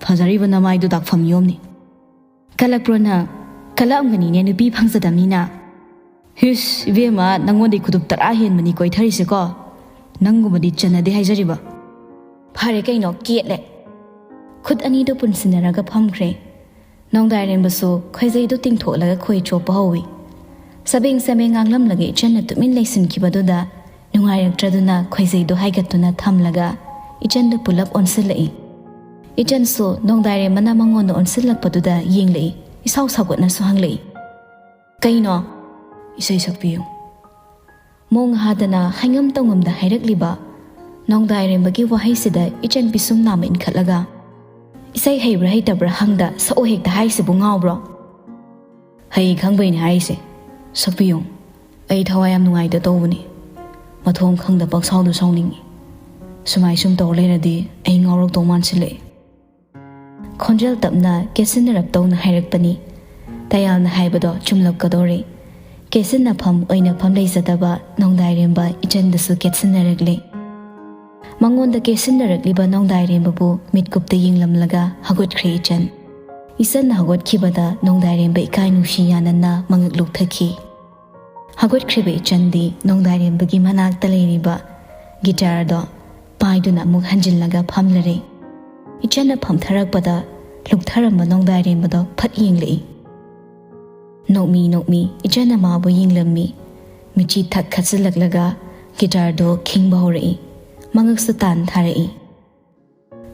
ꯐꯖꯔꯤꯕ ꯅꯃꯥꯏꯗꯨ ꯗꯥꯛꯐꯝ ꯌꯣꯝꯅꯤ꯫ ꯀꯜꯂꯛꯄ꯭ꯔꯣ ꯅꯪ? ꯀꯜꯂꯛꯑꯝꯒꯅꯤꯅꯦ, ꯅꯨꯄꯤ ꯐꯪꯖꯗꯕꯅꯤꯅ꯫ ꯍꯤꯁ, ꯏꯕꯦꯝꯃ, ꯅꯪꯉꯣꯟꯗꯩ ꯈꯨꯗꯨꯞ ꯇꯔꯥ ꯍꯦꯟꯕꯅꯤ ꯀꯣꯏꯊꯔꯤꯁꯦꯀꯣ꯫ ꯅꯪꯒꯨꯝꯕꯗꯤ ꯆꯟꯅꯗꯦ ꯍꯥꯏꯖꯔꯤꯕ꯫ ꯐꯔꯦ ꯀꯩꯅꯣ, ꯀꯦꯠꯂꯦ꯫ ꯈꯨꯠ ꯑꯅꯤꯗꯨ ꯄꯨꯟꯁꯤꯟꯅꯔꯒ ꯐꯝꯈ꯭ꯔꯦ꯫ ꯅꯣꯡꯗꯥꯏꯔꯦꯝꯕꯁꯨ ꯈꯣꯏꯖꯩꯗꯨ ꯇꯤꯡꯊꯣꯛꯂꯒ ꯈꯣꯏ ꯆꯣꯞꯄ ꯍꯧꯏ꯫ ꯆꯕꯦꯡ ꯆꯕꯦꯡ ꯉꯥꯡꯂꯝꯂꯒ ꯏꯆꯟꯅ ꯇꯨꯃꯤꯟ ꯂꯩꯁꯤꯟꯈꯤꯕꯗꯨꯗ ꯅꯨꯡꯉꯥꯏꯔꯛꯇ꯭ꯔꯗꯨꯅ ꯈꯣꯏꯖꯩꯗꯨ ꯍꯥꯏꯒꯠꯇꯨꯅ ꯊꯝꯂꯒ ꯏꯆꯟꯗ ꯄꯨꯂꯞ ꯑꯣꯟꯁꯤꯜꯂꯛꯏ꯫ ꯏꯆꯟꯁꯨ ꯅꯣꯡꯗꯥꯏꯔꯦꯝꯕꯅ ꯃꯉꯣꯟꯗ ꯑꯣꯟꯁꯤꯜꯂꯛꯄꯗꯨꯗ ꯌꯦꯡꯂꯛꯏ꯫ ꯏꯁꯥꯎ ꯁꯥꯎꯒꯠꯅꯁꯨ ꯍꯪꯂꯛꯏ꯫ "ꯀꯩꯅꯣ?" "ꯏꯁꯩ ꯁꯛꯄꯤꯌꯨ꯫" ꯃꯣꯡ ꯍꯥꯗꯅ ꯍꯥꯏꯉꯝ ꯇꯧꯉꯝꯗ ꯍꯥꯏꯔꯛꯂꯤꯕ ꯅꯣꯡꯗꯥꯏꯔꯦꯝꯕꯒꯤ ꯋꯥꯍꯩꯁꯤꯗ ꯏꯆꯟ ꯄꯤꯁꯨꯝ ꯅꯥꯝꯃ ꯏꯟꯈꯠꯂꯒ, "ꯏꯁꯩ ꯍꯩꯕ꯭ꯔꯥ ꯍꯩꯇꯕ꯭ꯔꯥ ꯍꯪꯗ ꯁꯛꯑꯣ ꯍꯦꯛꯇ ꯍꯥꯏꯁꯤꯕꯨ ꯉꯥꯎꯕ꯭ꯔꯣ?" "ꯍꯩ ꯈꯪꯕꯩꯅꯦ ꯍꯥꯏꯔꯤꯁꯦ꯫ ꯁꯛꯄꯤꯌꯨ꯫ ꯑꯩ ꯊꯋꯥꯏ ꯌꯥꯝ ꯅꯨꯡꯉꯥꯏꯇ ꯇꯧꯕꯅꯤ꯫ ꯃꯊꯣꯡ ꯈꯪꯗ ꯄꯪꯁꯥꯎꯗ ꯁꯥꯎꯅꯤꯡꯉꯤ꯫ ꯁꯨꯃꯥꯏ ꯁꯨꯝ ꯇꯧ ꯂꯩꯔꯗꯤ ꯑꯩ ꯉꯥꯎꯔꯛꯇꯧ ꯃꯥꯟꯁꯤꯜꯂꯛꯑꯦ꯫" ꯈꯣꯟꯖꯦꯜ ꯇꯞꯅ ꯀꯦꯠꯁꯤꯟꯅꯔꯞ ꯇꯧꯅ ꯍꯥꯏꯔꯛꯄꯅꯤ꯫ ꯇꯌꯥꯜꯅ ꯍꯥꯏꯕꯗꯣ ꯆꯨꯝꯂꯛꯀꯗꯧꯔꯦ꯫ ꯀꯦꯠꯁꯤꯟꯅꯐꯝ ꯑꯣꯏꯅꯐꯝ ꯂꯩꯖꯗꯕ ꯅꯣꯡꯗꯥꯏꯔꯦꯝꯕ ꯏꯆꯟꯗꯁꯨ ꯀꯦꯠꯁꯤꯟꯅꯔꯛꯂꯦ꯫ ꯃꯉꯣꯟꯗ ꯀꯦꯠꯁꯤꯟꯅꯔꯛꯂꯤꯕ ꯅꯣꯡꯗꯥꯏꯔꯦꯝꯕꯕꯨ ꯃꯤꯠꯀꯨꯞꯇ ꯌꯦꯡꯂꯝꯂꯒ ꯍꯧꯒꯠꯈ꯭ꯔꯦ ꯏꯆꯟ꯫ ꯏꯆꯟꯅ ꯍꯧꯒꯠꯈꯤꯕꯗ ꯅꯣꯡꯗꯥꯏꯔꯦꯝꯕ ꯏꯀꯥꯏ ꯅꯨꯡꯁꯤ ꯌꯥꯅꯅ ꯃꯉꯛ ꯂꯨꯛꯊꯈꯤ꯫ ꯍꯧꯒꯠꯈ꯭ꯔꯤꯕ ꯏꯆꯟꯗꯤ ꯅꯣꯡꯗꯥꯏꯔꯦꯝꯕꯒꯤ ꯃꯅꯥꯛꯇ ꯂꯩꯔꯤꯕ ꯒꯤꯇꯥꯔꯗꯣ ꯄꯥꯏꯗꯨꯅ ꯑꯃꯨꯛ ꯍꯟꯖꯤꯜꯂꯒ ꯐꯝꯂꯔꯦ꯫ ꯏꯆꯟꯅ ꯐꯝꯊꯔꯛꯄꯗ ꯂꯨꯛꯊꯔꯝꯕ ꯅꯣꯡꯗꯥꯏꯔꯦꯝꯕꯗꯣ ꯐꯠ ꯌꯦꯡꯂꯛꯏ꯫ ꯅꯣꯛꯃꯤ ꯅꯣꯛꯃꯤ ꯏꯆꯟꯅ ꯃꯥꯕꯨ ꯌꯦꯡꯂꯝꯃꯤ꯫ ꯃꯤꯠꯆꯤ ꯊꯛ ꯈꯠꯆꯤꯜꯂꯛꯂꯒ ꯒꯤꯇꯥꯔꯗꯣ ꯈꯤꯡꯕ ꯍꯧꯔꯛꯏ꯫ ꯃꯉꯛꯁꯨ ꯇꯥꯟ ꯊꯥꯔꯛꯏ꯫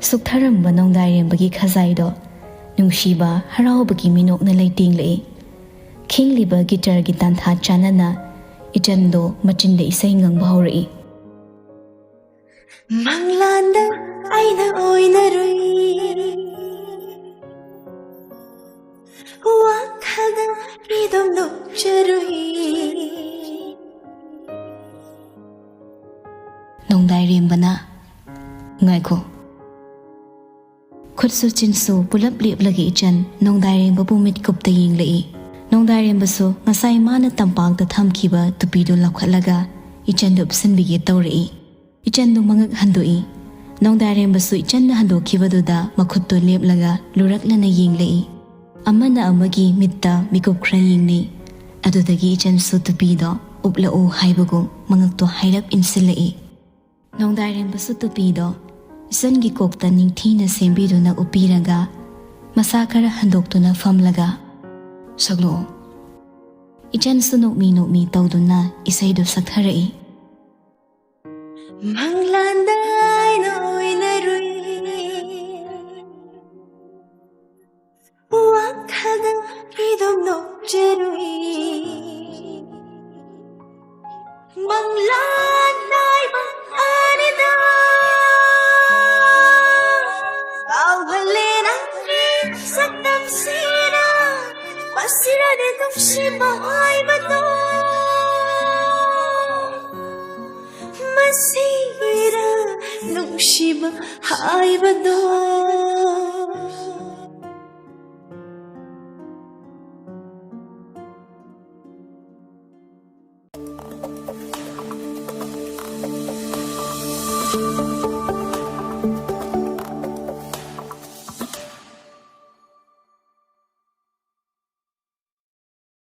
ꯁꯨꯛꯊꯔꯝꯕ ꯅꯣꯡꯗꯥꯏꯔꯦꯝꯕꯒꯤ ꯈꯖꯥꯏꯗꯣ ꯅꯨꯡꯁꯤꯕ ꯍꯔꯥꯎꯕꯒꯤ ꯃꯤꯅꯣꯛꯅ ꯂꯩꯇꯦꯡꯂꯛꯏ꯫ ꯈꯤꯡꯂꯤꯕ ꯒꯤꯇꯔꯒꯤ ꯇꯥꯟꯊꯥ ꯆꯥꯟꯅꯅ ꯏꯆꯟꯗꯣ ꯃꯆꯤꯟꯗ ꯏꯁꯩ ꯉꯪꯕ ꯍꯧꯔꯛꯏ꯫ ꯃꯪꯂꯥꯟꯗ ꯑꯩꯅ ꯑꯣꯏꯅꯔꯨꯏ, ꯋꯥꯈꯜꯗ ꯀꯤꯗꯣꯝ ꯅꯣꯛꯆꯔꯨꯏ꯫ ꯅꯣꯡꯗꯥꯏꯔꯦꯝꯕꯅ, "ꯉꯥꯏꯈꯣ꯫" ꯈꯨꯠꯁꯨ ꯆꯤꯟꯁꯨ ꯄꯨꯂꯞ ꯂꯦꯞꯂꯒ ꯏꯆꯟ ꯅꯣꯡꯗꯥꯏꯔꯦꯝꯕꯕꯨ ꯃꯤꯠꯀꯨꯞꯇ ꯌꯦꯡꯂꯛꯏ꯫ ꯅꯣꯡꯗꯥꯏꯔꯦꯝꯕꯁꯨ ꯉꯁꯥꯏ ꯃꯥꯅ ꯇꯝꯄꯥꯛꯇ ꯊꯝꯈꯤꯕ ꯇꯨꯄꯤꯗꯨ ꯂꯧꯈꯠꯂꯒ ꯏꯆꯟꯗ ꯎꯞꯁꯤꯟꯕꯤꯒꯦ ꯇꯧꯔꯛꯏ꯫ ꯏꯆꯟꯗꯨ ꯃꯉꯛ ꯍꯟꯗꯣꯛꯏ꯫ ꯅꯣꯡꯗꯥꯏꯔꯦꯝꯕꯁꯨ ꯏꯆꯟꯅ ꯍꯟꯗꯣꯛꯈꯤꯕꯗꯨꯗ ꯃꯈꯨꯠꯇꯨ ꯂꯦꯞꯂꯒ ꯂꯨꯔꯛꯂꯅ ꯌꯦꯡꯂꯛꯏ꯫ ꯑꯃꯅ ꯑꯃꯒꯤ ꯃꯤꯠꯇ ꯃꯤꯀꯨꯞ ꯈꯔ ꯌꯦꯡꯅꯩ꯫ ꯑꯗꯨꯗꯒꯤ ꯏꯆꯟꯁꯨ ꯇꯨꯄꯤꯗꯣ ꯎꯞꯂꯛꯎ ꯍꯥꯏꯕꯒꯨꯝ ꯃꯉꯛꯇꯣ ꯍꯥꯏꯔꯞ ꯏꯟꯁꯤꯜꯂꯛꯏ꯫ ꯅꯣꯡꯗꯥꯏꯔꯦꯝꯕꯁꯨ ꯇꯨꯄꯤꯗꯣ ꯏꯆꯟꯒꯤ ꯀꯣꯛꯇ ꯅꯤꯡꯊꯤꯅ ꯁꯦꯝꯕꯤꯗꯨꯅ ꯎꯞꯄꯤꯔꯒ ꯃꯁꯥ ꯈꯔ ꯍꯟꯗꯣꯛꯇꯨꯅ ꯐꯝꯂꯒ, "ꯁꯛꯂꯛꯑꯣ꯫" ꯏꯆꯟꯁꯨ ꯅꯣꯛꯃꯤ ꯅꯣꯛꯃꯤ ꯇꯧꯗꯨꯅ ꯏꯁꯩꯗꯨ ꯁꯛꯊꯔꯛꯏ꯫ ꯃꯪꯂꯥꯟꯗ ꯑꯩꯅ ꯑꯣꯏꯅꯔꯨꯏ, ꯋꯥꯈꯜꯗ ꯅꯨꯡꯁꯤꯕ ꯍꯥꯏꯕꯗꯣ꯫